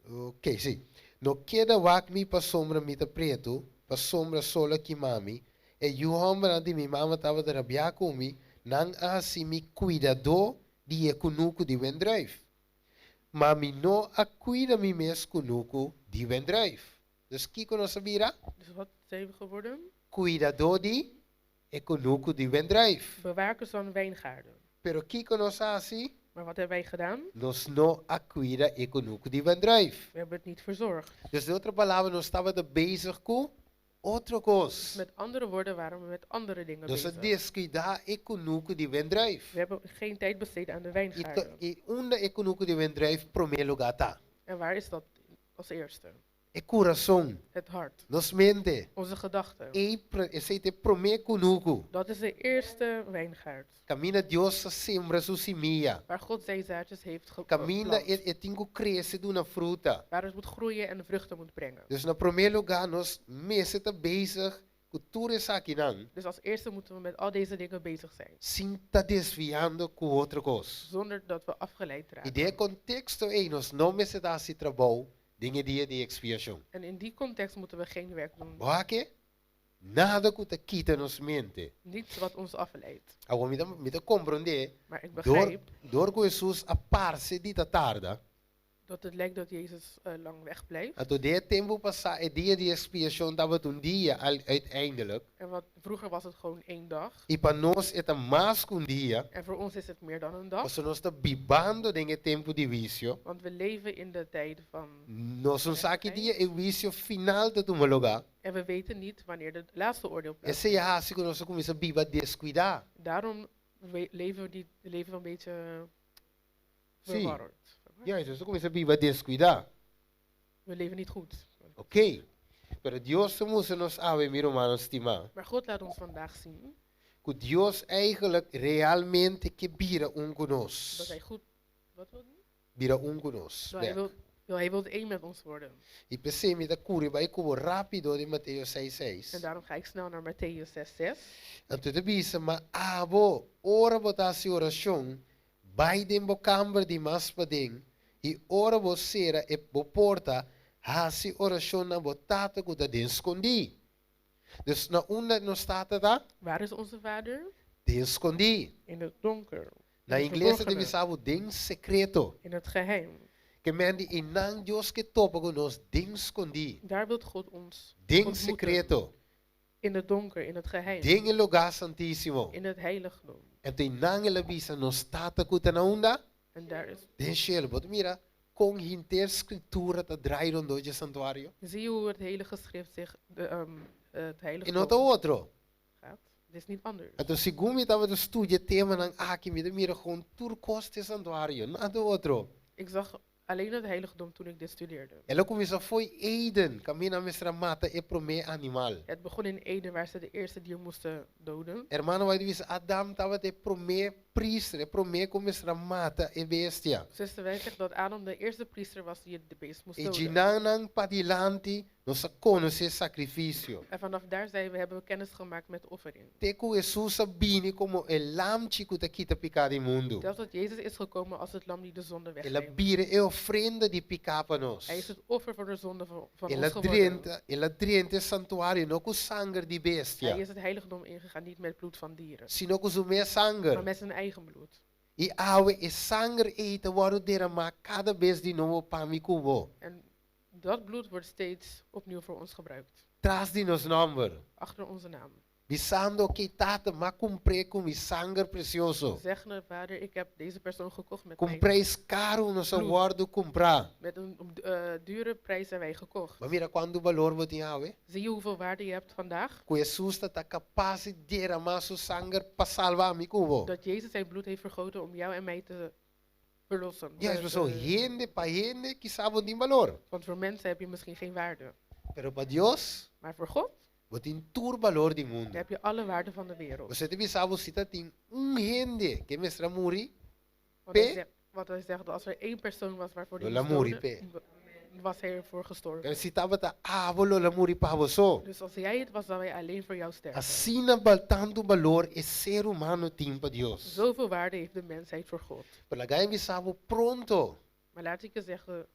ok, sí. No keda wak mi pasobra mi ta pretu, pasobra sol a kima mi. E yu hòmbernan di mi mama tabata rabiá ku mi, nan a hasi mi kuidadó di e kunuku di wendrùif. Ma mi no a kuida mi mes kunuku di wendrùif. Dus kiko nos a bira? Dus wat zijn we geworden? Kuidadó di e kunuku di wendrùif. Bewakers van wijngaarden. Pero kiko nos a hasi? Maar wat hebben wij gedaan? Nos no a kuida e kunuku di wendrùif. We hebben het niet verzorgd. Dus den otro palabra nos tabata bezig ku otro kos. Met andere woorden waren we met andere dingen Nos a bezig. deskuidá e kunuku di wendrùif. We hebben geen tijd besteed aan de I ta, wijngaarden. i unda e kunuku di wendrùif promé lugá ta? En waar is dat als eerste? E kurason. Het hart. Nos mente. Onze gedachten. E, esei ta e promé kunuku. Dat is de eerste wijngaard. Kaminda Dios a sembra su simia. Waar God zijn zaadjes heeft Kaminda geplant. e, e tin ku krese duna fruta. Waar het moet groeien en vruchten moet brengen. Dus na promé lugá nos mester ta bezig ku tur esakinan. Dus als eerste moeten we met al deze dingen bezig zijn. Sin ta desviando ku otro kos. Zonder dat we afgeleid I raken. den e konteksto ei nos no mester ta hasi trabou den e dia di ekspiashon. En in die context moeten we geen werk doen. Bo a ke? Nada ku ta kita nos mente. Niets wat ons afleidt. Awor mi ta mi ta komprondé Maar ik dor begrijp dor ku Hesus a parse di ta tarda. dat het lijkt dat Jezus eh, lang wegblijft. Anto den e tempu pasá e dia di ekspiashon tabata un dia al uiteindelijk. En wat vroeger was het gewoon één dag. I pa nos e ta mas ku un dia. En voor ons is het meer dan een dag. Pasobra nos ta bibando den e tempu di huisio. Want we leven in de tijd van. Nos no sa ki dia e huisio final ta tuma lugá. En we weten niet wanneer de laatste oordeel Esei plaatsvindt. a hasi ku nos a kuminsá biba deskuidá. Daarom we leven we, die, leven we een beetje Sí. verwarrend. Juist, nos a kuminsá biba deskuidá. We leven niet goed. Oké. Pero Dios ta mustra nos awe, mi rumannan stimá. Maar God laat ons vandaag zien Ku Dios eigenlijk realmente ke bira un ku dat nos. hij goed. Wat wil hij? Bira un ku nos. Hij Bek. wil, wil, hij wil één met ons worden. I p'esei mi ta kuri bai ku bo rápido den Mateo seis seis. En daarom ga ik snel naar Mattheüs 6, 6. Anto e ta bisa, Ma abo, ora bo ta hasi orashon, bai den bo kamber di mas paden, i ora bo sera e bo porta, hasi orashon na bo Tata ku ta den skondí. Dus na unda nos Tata ta? Waar is onze Vader? Den skondí. In het donker. In Na het ingles ta verborgene. bisa bo den sekreto. In het geheim. Ke men di einan Dios ke topa ku nos den skondí. Daar wilt God ons Den ontmoeten. sekreto. In het donker, in het geheim. Den e lugá santísimo. In het heiligdom. Anto einan el a bisa nos Tata ku ta na unda? En daar is. Den shelu. Bo ta mira kon hinter Skritura ta draai rondó dje santuario? Zie je hoe het hele geschrift zich, de, het E no ta heiligdom otro. gaat? Het is niet anders. Anto segun mi tabata studia e temanan aki, mi ta mira kon tur kos ta e santuario, nada otro. Ik zag alleen het heiligdom toen ik dit studeerde. El a kuminsá fo'i Eden, kaminda mester a mata e promé animal. Het begon in Eden waar ze de eerste dier moesten doden. Hermano White bisa, Adam tabata e promé priester, e promé ku mester a mata e bestia. Zuster White zegt dat Adam de eerste priester was die het de beest moest E doden. djinannan padilanti nos a konosé sakrifisio. En vanaf daar zijn we, hebben we kennis gemaakt met de offering. Te ku Hesus a bini komo e lamchi ku ta kita piká di mundu. Zelfs dat Jezus is gekomen als het lam die de zonde El a wegneemt. bira e ofrenda di piká pa nos. Hij is het offer voor de zonde van El ons a geworden. drenta, el a drenta e santuario no ku sanger di bestia, Hij is het heiligdom ingegaan, niet met bloed van dieren, sino ku su mes maar sanger. met zijn eigen bloed. I awe e sanger ei ta wòrdu deramá kada bes di nobo pa mi ku bo. En dat bloed wordt steeds opnieuw voor ons gebruikt. Tras di nos nòmber. Achter onze naam. Bisando, Ok, Tata, m'a kumpr'é ku mi sanger presioso. Zeggende, Vader, ik heb deze persoon gekocht met Ku un mijn, preis karu nos a bloed. wòrdu kumprá. Met een dure prijs zijn wij gekocht. Bo a mira kuantu balor bo tin awe? Zie je hoeveel waarde je hebt vandaag? Ku Hesus ta ta kapas di deramá su sanger pa salba ami ku bo. Dat Jezus zijn bloed heeft vergoten om jou en mij te verlossen. Juist, pasobra hende pa hende kisas bo no tin balor. Want voor mensen heb je misschien geen waarde. Pero pa Dios, Maar voor God bo tin tur balor di mundu. heb je alle waarde van de wereld. Bo ta bisa bo si ta tin un hende ku mester a muri Want hij p'e. zegt, wat hij zegt, als er één persoon was waarvoor hij Lo el a moest muri doden, p'e. was hij ervoor gestorven. Pero si tabata abo lo el a muri pa bo so. Dus als jij het was, zou hij alleen voor jou sterven. Asina bal tantu balor e ser humano tin pa Dios. Zoveel waarde heeft de mensheid voor God. Pero laga mi bisa bo pronto. Maar laat ik je zeggen,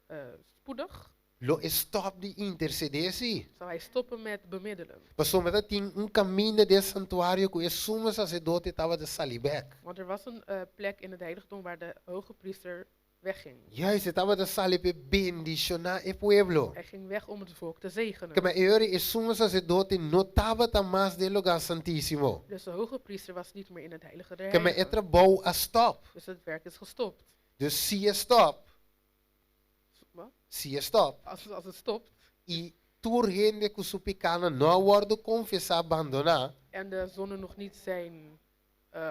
spoedig Lo e stòp di intersedé si. zal hij stoppen met bemiddelen. Pasobra tabatin un kaminda den santuario ku e sumo saserdote tabata sali bèk. Want er was een plek in het heiligdom waar de hoge priester wegging. Juist, e tabata sali p'e bendishoná e pueblo. Hij ging weg om het volk te zegenen. Ke men e ora e sumo saserdote no tabata mas den lugá santísimo. Dus de hoge priester was niet meer in het heilige der Ke men e heiligen. trabou a stòp. Dus het werk is gestopt. Dus si e stòp, Wat? si e stòp, Als het stopt i tur hende ku su pikánan no a wòrdu konfesá bandoná, en de zonden nog niet zijn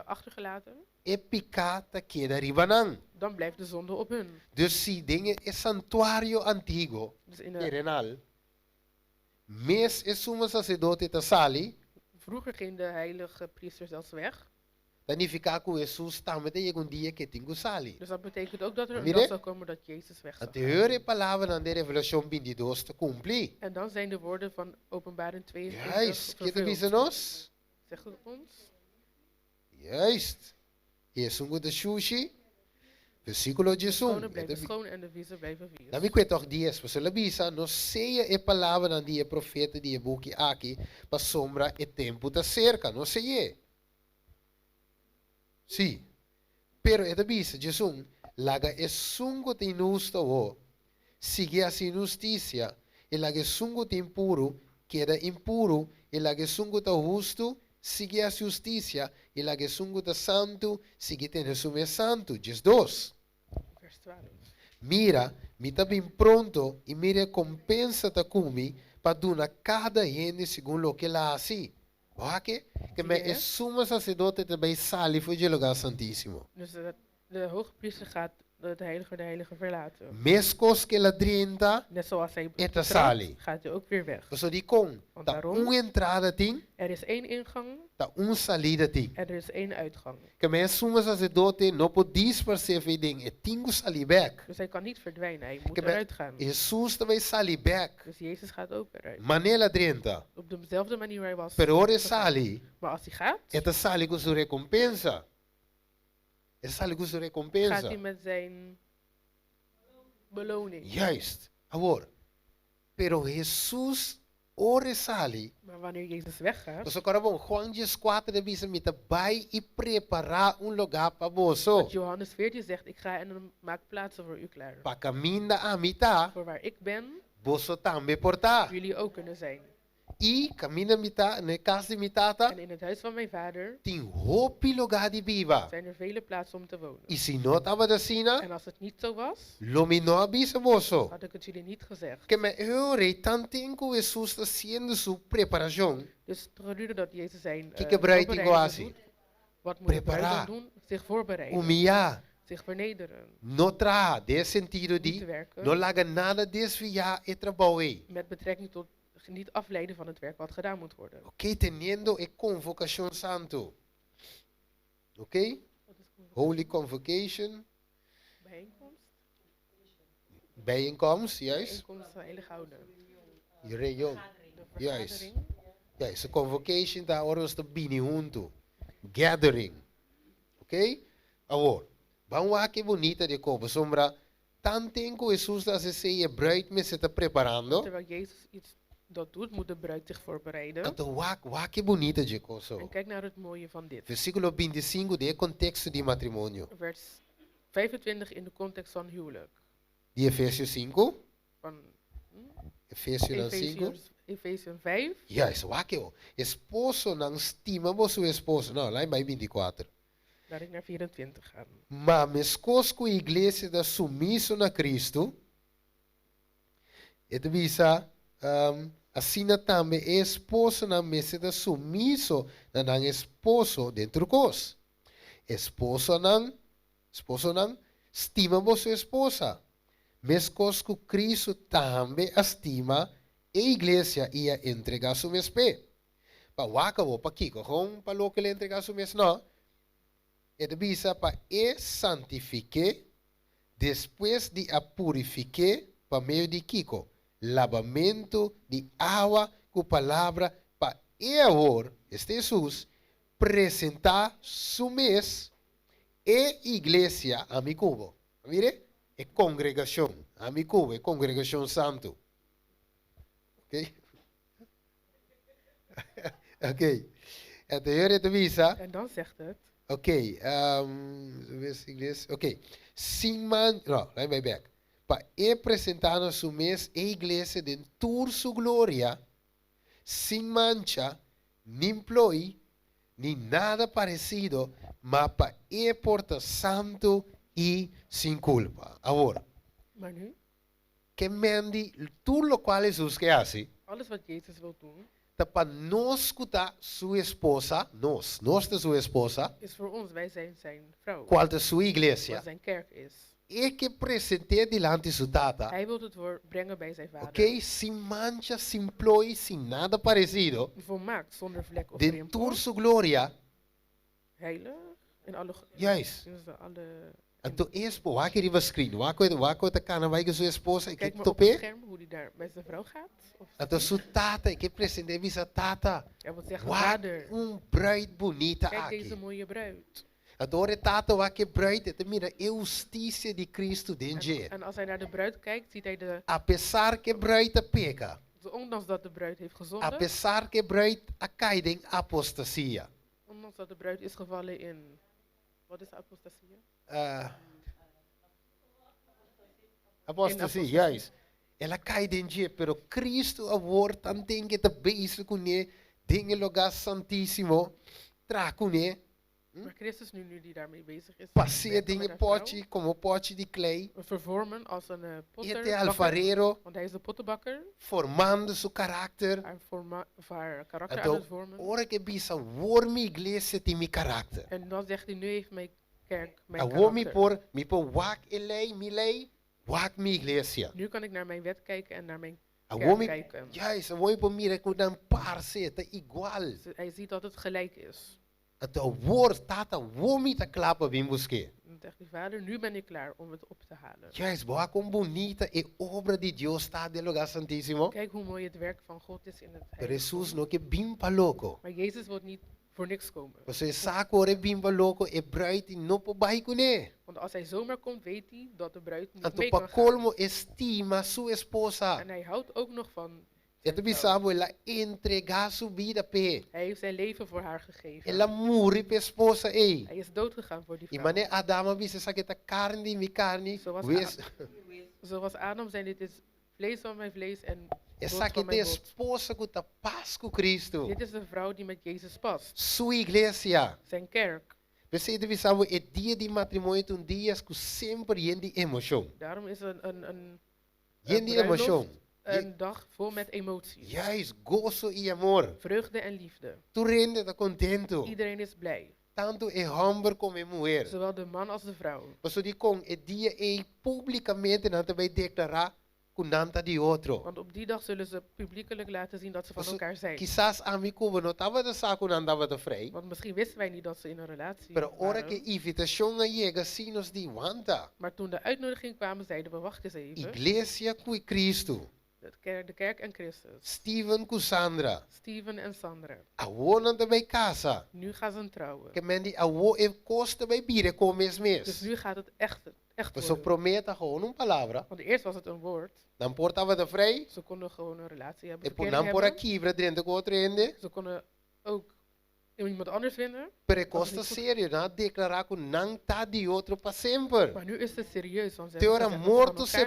achtergelaten, e piká ta keda riba nan. dan blijft de zonde op hun. Dus si den e santuario antiguo, Dus in de, terenal, mes e sumo saserdote ta sali, vroeger ging de heilige priester zelfs weg. Ta nifiká ku Hesus tambe ta yega un dia ku e tin ku sali. Dus dat betekent ook dat er een Mire. dag zal komen dat Jezus weg zal Anto gaan. e ora e palabranan den Revelashon bintidos ta kumpli. En dan zijn de woorden van Openbaring 22 Juist, ke ta bisa vervuld. nos? Zegt het ons? Juist. Esun ku ta shushi, versíkulo De diesun. schone blijven schoon en de vieze blijven vies. Na mi kue tòg dies, pasobra el a bisa, No seya e palabranan di e profeta di e buki aki, pasobra e tempu ta serka. No sey'é. Sí. Pero e ta bisa, 11, Laga esun ku ta inhustu awor, sigui hasi inhustisia, i laga esun ku ta impuru, keda impuru, i laga esun ku ta hustu, sigui hasi hustisia, i laga esun ku ta santu, sigui tene su mes santu. 12. Vers 12. Mira, mi ta bin pronto, i mi rekompensa ta ku mi pa duna kada hende segun loke el a hasi. Bo a ke? Ke men e sumo saserdote ta bai sali for dje lugá santísimo. Dus de hogepriester gaat het heilige der heiligen verlaten. Meskos ku el a drenta, Net zoals hij e ta betrad, sali. gaat hij ook weer weg. Pasobra dikon? Want Ta waarom? un entrada tin, Er is één ingang ta un salida tin. en er is één uitgang. Ke men e sumo saserdote no por disparsé for den, e tin ku sali bèk. Dus hij kan niet verdwijnen, hij moet Ke men eruit gaan. Hesus ta bai sali bèk. Dus Jezus gaat ook eruit. Manera el a drenta. Op dezelfde manier hij was Pero ora e gegaan. sali, Maar als hij gaat, e ta sali ku su rekompensa. E ta sali ku su gaat rekompensa. hij met zijn beloning. Juist. Awor. Pero Hesus ora e sali. Maar wanneer Jezus weggaat, Pasobra kòrda bon, Juan dieskuater ta bisa, Mi ta bai i prepará un lugá pa boso. Want Johannes 14 zegt, ik ga en dan maak plaatsen voor u klaar. Pa kaminda ami ta, Voor waar ik ben, boso tambe por ta. jullie ook kunnen zijn. I kaminda mi ta, na e kas di mi tata, En in het huis van mijn vader tin hopi lugá di biba. zijn er vele plaatsen om te wonen. I si no tabata asina, En als het niet zo was, lo mi no a bisa boso. had ik het jullie niet gezegd. Ke men e ora ei tanten ku Hesus ta hasiendo su preparashon, Dus gedurende dat Jezus zijn Kiko bruid tin ku voorbereidingen hasi? doet, wat moet de bruid Prepará. dan doen? Zich voorbereiden. Humiyá. Zich vernederen. No traha, den sentido Niet di te werken. no laga nada desviá e trabou ei. Met betrekking tot niet afleiden van het werk wat gedaan moet worden. Ok, teniendo e konvokashon santu. Ok? Wat is convocatie? Holy Convocation. Bijeenkomst? Bijeenkomst, juist. Bijeenkomst van heilige houden. Reunion. De Juist. vergadering. Juist, e convocation ta ora nos ta bini huntu. Gathering. Ok? Awor, ban wak e bunita di kopo, sombra. Tanten ku Hesus ta hasi esei, e brùit mester ta preparando. Terwijl Jezus iets dat doet, moet de bruid zich voorbereiden. Anto wak, wak e bunita dje kos En o. kijk naar het mooie van dit. Versíkulo 25 den e konteksto di matrimonio. Vers 25 in de context van huwelijk. Di Efesio sinku. Van Efesionan sinku. Efesiërs, Efesiën 5. Juist, wak e o. Esposonan, stima boso esposo. No, laat bai 24. Laat ik naar 24 gaan. Ma meskos ku iglesia ta sumiso na Kristu, e ta bisa, asina tambe e esposonan mester ta sumiso na nan esposo den tur kos. Esposonan, esposonan, stima boso esposa, meskos ku Kristu tambe a stima e iglesia i a entregá su mes p'e. Pa wak awor, pakiko? Gewoon pa loke el a entregá su mes? No. E ta bisa pa e santifik'é despues di a purifik'é pa medio di kiko? Labamentu di awa ku palabra pa e awor, esta Hesus, presentá su mes, e iglesia, ami ku bo. Mire, e kongregashon, ami ku bo, e kongregashon santu. Oké? Oké. En de Heer ta bisa. En dan zegt het. Oké, oké. Sin man, no, laat me back. Pa e presentá na su mes e iglesia den tur su gloria, sin mancha, ni ploi, ni nada paresido, ma pa e por ta santu i sin kulpa. Awor. Maar nu? Ke men di tur lokual Hesus ke hasi. Alles wat Jezus wil doen. Ta pa nos ku ta su esposa, nos, nos ta su esposa. Is voor ons, wij zijn zijn vrouw. Kual ta su iglesia. Wat zijn kerk is. E ke present'é dilanti su Tata. Hij wil het voor brengen bij zijn Vader. Oké, sin mancha, sin plooi, sin nada paresido. Volmaakt, zonder vlek of Den rimpel. tur su gloria. Heilig, in alle, Juist. in alle Anto e espo, wak riba screen, wak koe, wak koe ta kana bai ku su esposa, e ke Kijk maar op top'é. het scherm hoe die daar met zijn vrouw gaat. Of Anto su tata, e ke present'é bisa tata, Hij wil zeggen, wak vader, un bruid bunita kijk deze aki. mooie bruid. Anto ora e tata wak e bruid, e ta mira e hustisia di Cristo den En, dje. en als hij naar de bruid kijkt, ziet hij de, Apesar ku e bruid a peka, ondanks dat de bruid heeft gezondigd, apesar ku e bruid a kai den apostasia. ondanks dat de bruid is gevallen in, wat is apostasia? Uh, apostasia, juist. El a kai den dje, pero Cristo awor tanten ke ta bezig kuné den e lugá santísimo, traha kuné. Hm? Maar Christus nu, nu die daarmee bezig is, Pas'é werken den met e haar vrouw, pochi komo pochi di klei. Vervormen als een E potter, ta e bakker, alfarero. want hij is de pottenbakker. Formando su karakter. Haar, vorma, of haar karakter Anto, aan het vormen. ora ku e bisa, Awor mi iglesia tin mi karakter. En dan zegt hij, nu heeft mijn kerk mijn Awor mi karakter. por, mi por wak e lei, mi lei, wak mi iglesia. Nu kan ik naar mijn wet kijken en naar mijn Awor kerk mi, kijken. juist, awor mi por mira ku nan parse, ta igual. Dus hij ziet dat het gelijk is. Anto awor, Tata, awor mi ta kla pa bin busk'é. Dan zegt hij, vader, nu ben ik klaar om het op te halen. Juist, bo a kon bunita e obra di Dios ta den lugá santísimo. Kijk hoe mooi het werk van God is in het Pero heiligdom. Hesus no ke bin pa loko. Maar Jezus wil niet voor niks komen. Pasobra e sa ku ora e bin pa loko, e bruid no por bai kuné. Want als hij zomaar komt, weet hij dat de bruid niet Anto mee pa kan gaan. kolmo e stima su esposa. En hij houdt ook nog van E ta zijn bisa vrouw. bo el a entregá su bida p'e. Hij heeft zijn leven voor haar gegeven. El a muri p'e esposa ei. Hij is doodgegaan voor die I vrouw. manera Adam a bisa esaki ta karni di mi karni, Zoals, wes Zoals Adam zei, dit is vlees van mijn vlees en bot Esaki van ta e mijn bot. esposa ku ta pas ku Cristo. Dit is de vrouw die met Jezus past. Su iglesia. Zijn kerk. P'esei ta bisa bo e dia di matrimonio ta un dia ku semper yen di emoshon. Daarom is een, een, een, Yen een di bruiloft emoshon. een dag vol met emoties. Juist, goso i amor. Vreugde en liefde. Tur hende ta kontentu. Iedereen is blij. Tantu e hòmber komo e muher. Zowel de man als de vrouw. Pasobra dikon e dia ei públikamente nan ta bai deklará ku nan ta di otro. Want op die dag zullen ze publiekelijk laten zien dat ze van Paso, elkaar zijn. kisas ami ku bo no tabata sa ku nan tabata vrij. Want misschien wisten wij niet dat ze in een relatie Pero ora waren. ku e invitashon a yega, si nos di, wanta. Maar toen de uitnodiging kwam, zeiden we, wacht eens even. Iglesia ku Cristo. De kerk, de kerk en Christus. Steven ku Sandra. Steven en Sandra. Awor nan ta bai kasa. Nu gaan ze trouwen. Ke men di awor e kos ta bai bira kon mes mes. Dus nu gaat het echt, echt Paso worden. promé ta gewoon un palabra. Want eerst was het een woord. Nan por tabata vrij. Ze konden gewoon een relatie hebben. E por verkering nan por a hebben. kibra drenta ku otro hende. Ze konden ook iemand anders vinden. Pero e kos ta serio, nan a deklará ku nan ta di otro pa semper. Maar nu is het serieus, want ze Te hebben ora gezegd dat ze van morto elkaar zijn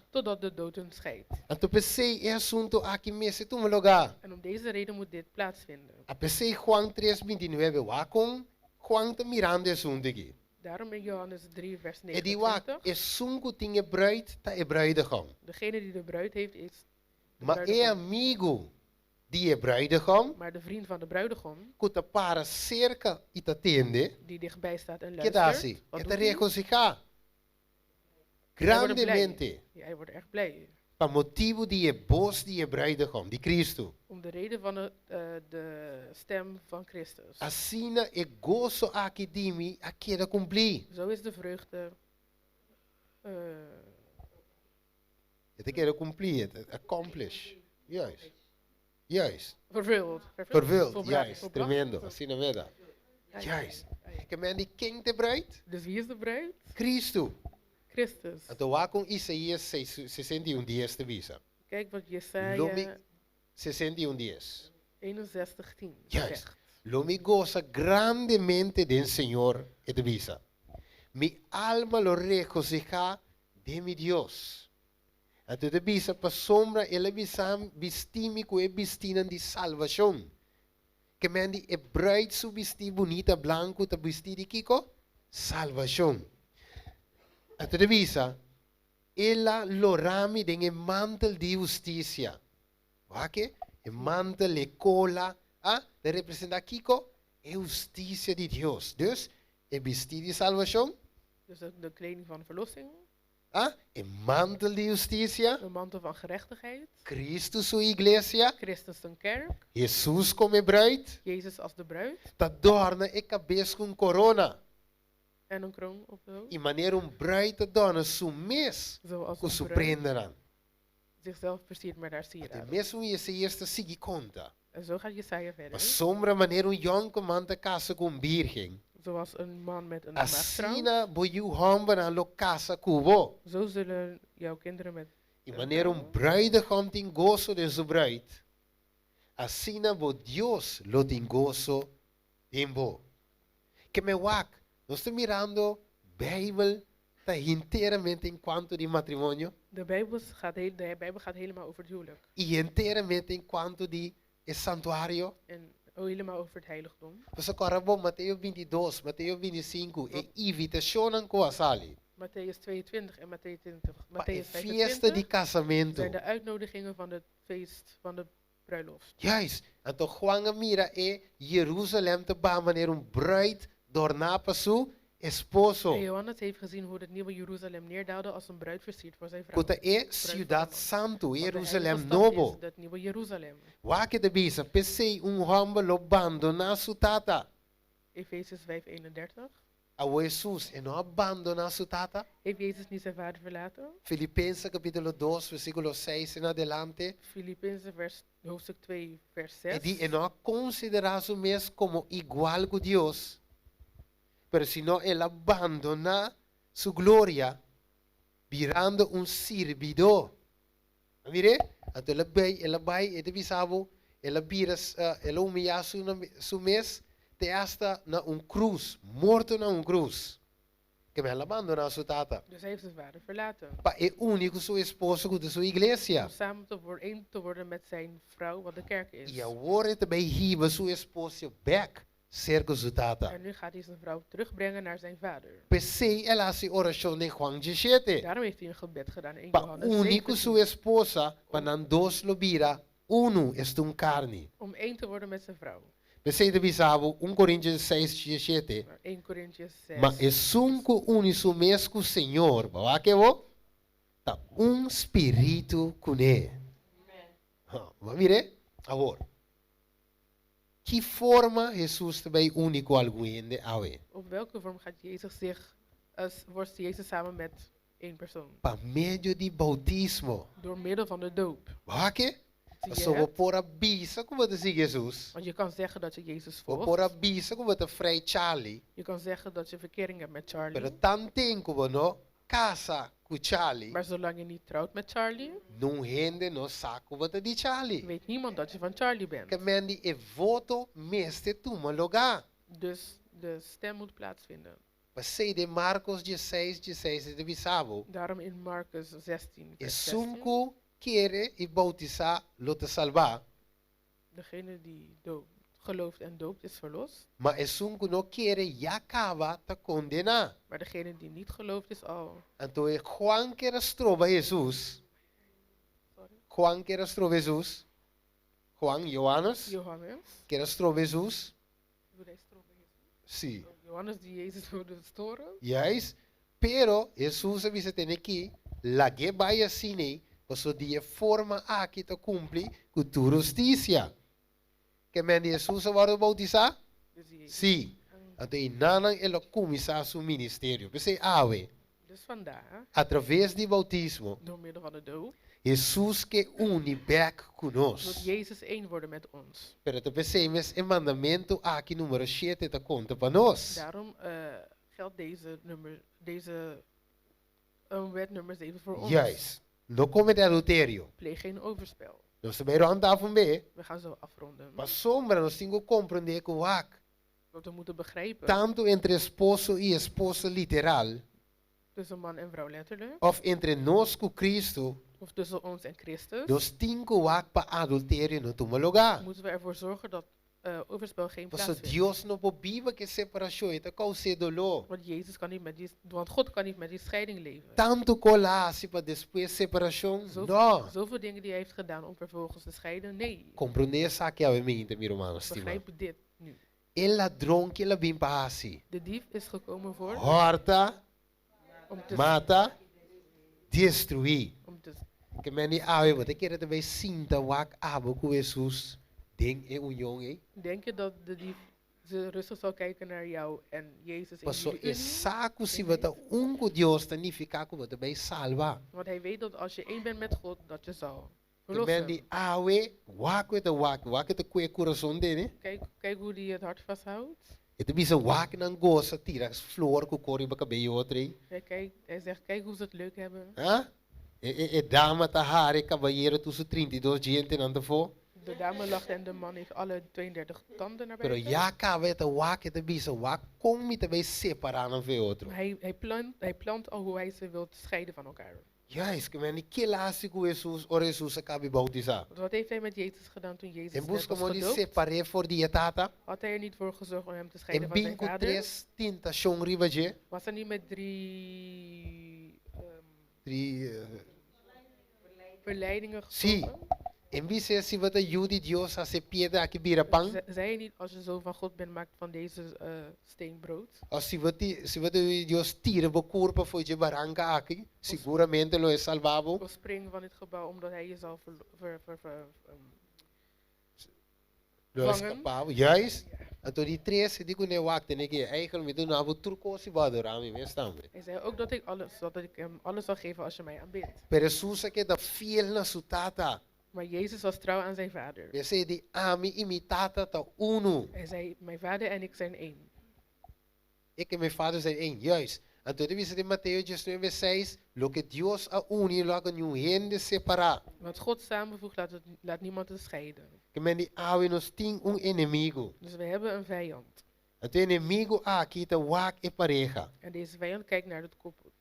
separá. totdat de dood hun scheidt. Anto p'esei e asunto aki mester tuma lugá. En om deze reden moet dit plaatsvinden. A P'esei Juan tres bintinuebe wak kon Juan ta mirando e asunto aki. Daarom in Johannes 3 vers E di wak, 29, esun ku tin e bruid ta e bruidegom. Degene die de bruid heeft is de Ma e bruidegom. amigu di e bruidegom Maar de vriend van de bruidegom, ku ta para serka i ta tende, die dichtbij staat en ke ta luistert, hasi? wat E ta doet hij? regosihá Hij wordt blij. grandemente Ja, hij wordt erg blij. pa motibu di e bos di e bruidegom, di Kristu. Om de reden van de, eh, de stem van Christus. Asina e goso aki di mi a keda kumplí. Zo is de vreugde eh, E ta keda kumplí, e ta accomplish. Juist. Juist. Vervuld. Vervuld, Volbracht. juist. Volbracht. Tremendo. Asina meda. Ja, ja. Juist. Ke men di ken t'e bruid? Dus wie is de bruid? Cristo. Christus. Anto wak kon Isaías 61 dies ta bisa. Kijk wat Lo mi Jesaja 61 dies. 61, 10 Juist. zegt. Lo mi gosa grandemente den Señor, e ta bisa. Mi alma lo regosihá den mi Dios. Anto e ta bisa, Pasobra el a bisa bistí mi ku e bistínan di salbashon. Ke men di e bruid su bistí bunita blanku ta bistí di kiko? Salbashon. Anto e ta bisa, El a lorá mi den e mantel di hustisia. Wak e? E mantel, e kola, a ta representá kiko? E hustisia di Dios. Dus, e bistí di salbashon. Dus de kleding van verlossing. A E mantel di hustisia. De mantel van gerechtigheid. Cristo su iglesia. Christus zijn kerk. Hesus komo e bruid. Jezus als de bruid. Ta dòrna e kabes ku un korona. En een kroon op de hoofd. I manera un bruid ta dòrna su mes Zoals ku een su bruid prendanan. zichzelf versiert met haar Anto e sieraden. mesun Jesaías ta sigui konta. En zo gaat Jesaja verder. Pasobra manera un yònkuman ta kasa ku un bírgen. Zoals een man met een maagd trouwt. Asina bo yu hòmbernan lo kasa ku bo. Zo zullen jouw kinderen met I manera un bruidegom tin goso den su bruid, asina bo Dios lo tin goso den bo. Ke me wak, nos ta mirando Bijbel ta hinteramente en cuanto di matrimonio. De Bijbel gaat, de Bijbel gaat helemaal over het huwelijk. I henteramente en cuanto di e santuario. En helemaal over het heiligdom. Pasobra kòrda bo, Mateo bintidos, Mateo bintisinku, e invitashonnan ku a sali. Matteüs 22 en Matteüs 20, Pa e Matteüs fiesta di 25 kasamentu. zijn de uitnodigingen van het feest van de bruiloft. Juist. Anto Juan a mira e Jerusalèm ta baha manera un bruid dorná pa su esposo. En Johannes heeft gezien hoe het nieuwe Jeruzalem neerdaalde als een bruid versierd voor zijn vrouw. Ku ta e Bruid voor zijn siudat man. santu, e Want de heilige Jerusalèm stad nobo. is het nieuwe Jeruzalem. Wak e ta bisa, P'esei un hòmber lo bandoná su tata. Efesiërs 5, 31. Awor Hesus, e no a bandoná su tata? Heeft Jezus niet zijn vader verlaten? Filipense kapítulo dos, versíkulo seis en adelante. Filippenzen vers, hoofdstuk 2, vers E 6. di e no a konsiderá su mes komo igual ku Dios, pero sino el a bandoná su gloria, birando un sirbidó. A mir'é? Anto el a bai, el a bai, e ta bisa bo, el a bira, el a humiyá su, su mes te asta na un krus, morto na un krus. Keme el a bandoná su tata. Dus hij heeft zijn vader verlaten. Pa e uni ku su esposo ku ta su iglesia. Om samen te worden, één te worden met zijn vrouw, wat de kerk is. I awor e ta bai hiba su esposo bèk serka su tata. En nu gaat hij zijn vrouw terugbrengen naar zijn vader. P'esei el a hasi orashon den Juan diesshete. Daarom heeft hij een gebed gedaan in Pa Johannes uni ku su 17. esposa, pa nan dos lo bira unu, esta un karni. Om één te worden met zijn vrouw. P'esei ta bisa bo, un Korintios seis diesshete, Maar 1 Korintiërs 6. Ma esun ku uni su mes ku Señor, bo wak e bo? Ta un spiritu kuné. Bo a mir'é? Awor, ki forma Hesus ta bai uni ku algun hende awe? Op welke vorm gaat Jezus zich, wordt Jezus samen met Één persoon. Pa medio di boutismo. Door middel van de doop. Wak e? Zie je Pasobra bo het? por a bisa ku bo ta sigui Hesus. Want je kan zeggen dat je Jezus Bo por a volgt. bisa ku bo ta frei Charlie. Je kan zeggen dat je verkering hebt met Pero Charlie. tanten ku bo no kasa ku Charlie, Maar zolang je niet trouwt met Charlie, nun hende no sa ku bo ta di Charlie. weet niemand dat je van Charlie bent. Ke men di e voto mester tuma lugá. Dus de stem moet plaatsvinden. P'esei den Marcos diesseis, diesseis e ta bisa bo. Daarom in Marcus 16, vers Esun 16. ku kere i boutisá lo ta salbá. Degene die doopt, gelooft en doopt is verlost. Ma esun ku no kere ya kaba ta kondená. Maar degene die niet gelooft is al. Anto e Juan ker a stroba Hesus. Sorry. Juan ker a stroba Hesus. Juan, Johannes, Johannes. ker a stroba Hesus. Wil hij stroba Jezus? Sí. Johannes die Jezus wilde storen. Juist. Pero Hesus a bisa tene ki, lag'é bai asina, pasobra di e forma aki ta kumpli ku tur hustisia. Ke men di Hesus a wòrdu boutisá? Sí. Anto einanan el a kuminsá su ministerio. P'esei awe, atraves di boutismo, Hesus ke uni bèk ku nos. Pero ta p'esei mes e mandamentu aki numero shete ta konta pa nos. Juist. No komete adulterio. Nos ta bay rond tafel un be. We gaan zo afronden. Pasobra nos tin cu comprende cu wak. Want we moeten begrijpen. Tanto entre esposo y esposa literal. Tussen man en vrouw letterlijk. Of entre nos cu Cristo. Of tussen ons en Christus. Nos tin cu wak pa adulterio no tuma lugar. Moeten we ervoor zorgen dat overspel geen Pasobra plaatsvindt. Dios no por biba cu e separacion, e ta caus'é dolor. Want Jezus kan niet met die, want God kan niet met die scheiding leven. Tanto cu el a haci pa despues separacion? No. Zoveel dingen die hij heeft gedaan om vervolgens te scheiden? Nee. Comprende esaki awe mente, mi rumannan stima. Begrijp dit nu. E ladron cu el a bin pa haci? De dief is gekomen voor? Horta, Om te mata, destrui. Om te Ke men di awe, bo ta kere ta bay sinta wak abo ku Hesus den e union ei? Denk je dat de dief ze rustig zal kijken naar jou en Jezus in Paso jullie e unie? sa ku si bo ta un ku Dios ta nifiká ku bo ta bay salba. Want hij weet dat als je één bent met God, dat je zal Ke men verlossen. di awe, wak ku e ta wak, wak e ta kue kurason dene. Kijk, kijk hoe die het hart vasthoudt. E ta bisa wak nan gosa tira flor ku kor riba kabei otro ei. Hij kijkt, hij zegt, kijk hoe ze het leuk hebben. Ha? E, e, e dama ta hari, e kabayero tur su 32 djentenan ta afó. De dame lacht en de man heeft alle 32 tanden naar Pero buiten. ya kaba e ta wak, e ta bisa, wak kon mi ta bay separá nan fe otro. Hij, hij, plant, hij plant al hoe hij ze wilt scheiden van elkaar. Juist, ke men di kila hasi ku Hesus ora Hesus a kabi boutisá? Want wat heeft hij met Jezus gedaan toen Jezus En net buska was mon di gedoopt? separ'é for di e Tata? Had hij er niet voor gezorgd om hem te scheiden En van bin zijn ku vader? tres tintashon riba dje? Was hij niet met drie Drie, verleidingen Sí. gekomen? En bis'é si bo ta yu di Dios hasi e piedra aki bira pan? Zei hij niet, als je zoon van God bent, maak van deze steen brood? Of si bo ti, si bo ta yu di Dios tira bo kurpa for dje baranka aki, siguramente lo e salba bo. Of spring van dit gebouw, omdat hij je zal ver, ver, ver, ver, Lo e vangen. skapa bo. Juist. Anto di tres, e di ku ne wak tene ki eigenlijk mi duna bo tur kos si bo adorá mi mes tambe. Hij zei ook dat ik alles, dat ik hem alles zal geven als je mij aanbidt. Pero Hesus a keda fiel na su Tata. Maar Jezus was trouw aan zijn vader. P'esei di ami i mi Tata ta unu. Hij zei, mijn vader en ik zijn één. Ik en mijn vader zijn één. Juist. Anto ta bisa den Mateo diesnuebe seis, Loke Dios a uni, lo haga niun hende separá. Wat God samenvoegt, laat, het, laat niemand het scheiden. Ke men di awe nos tin un enemigo. Dus we hebben een vijand. Anto e enemigo aki ta wak e pareha. En deze vijand kijkt naar het koppel.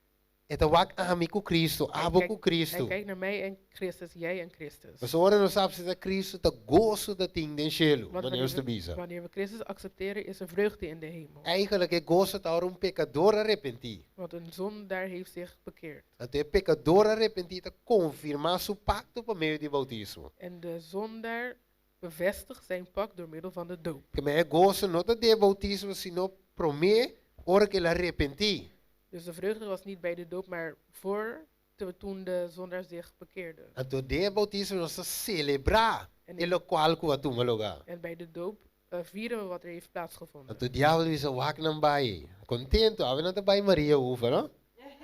E ta wak ami ku Cristo, Hij abo kijkt ku Cristo. Hij kijkt naar mij en Christus, jij en Christus. Pasobra ora nos apseptá Cristo, ta goso ta tin den shelu, Want manera wanneer nos ta we, bisa. wanneer we Christus accepteren, is er vreugde in de hemel. Eigenlijk e goso ta ora un pekador arepentí. Want een zondaar heeft zich bekeerd. Anto e pekador arepentí ta konfirmá su pakto pa medio di boutismo. En de zondaar bevestigt zijn pact door middel van de doop. Ke men e goso no ta den boutismo, sino promé ora ku el a arepentí. Dus de vreugde was niet bij de doop, maar voor toen de zondaar zich bekeerde. Anto den e boutismo nos ta selebrá En e lokual ku a tuma lugá. En bij de doop vieren we wat er heeft plaatsgevonden. Anto diabel bisa wak nan bai. Contento, awe nan ta bai Maria Ufa, no?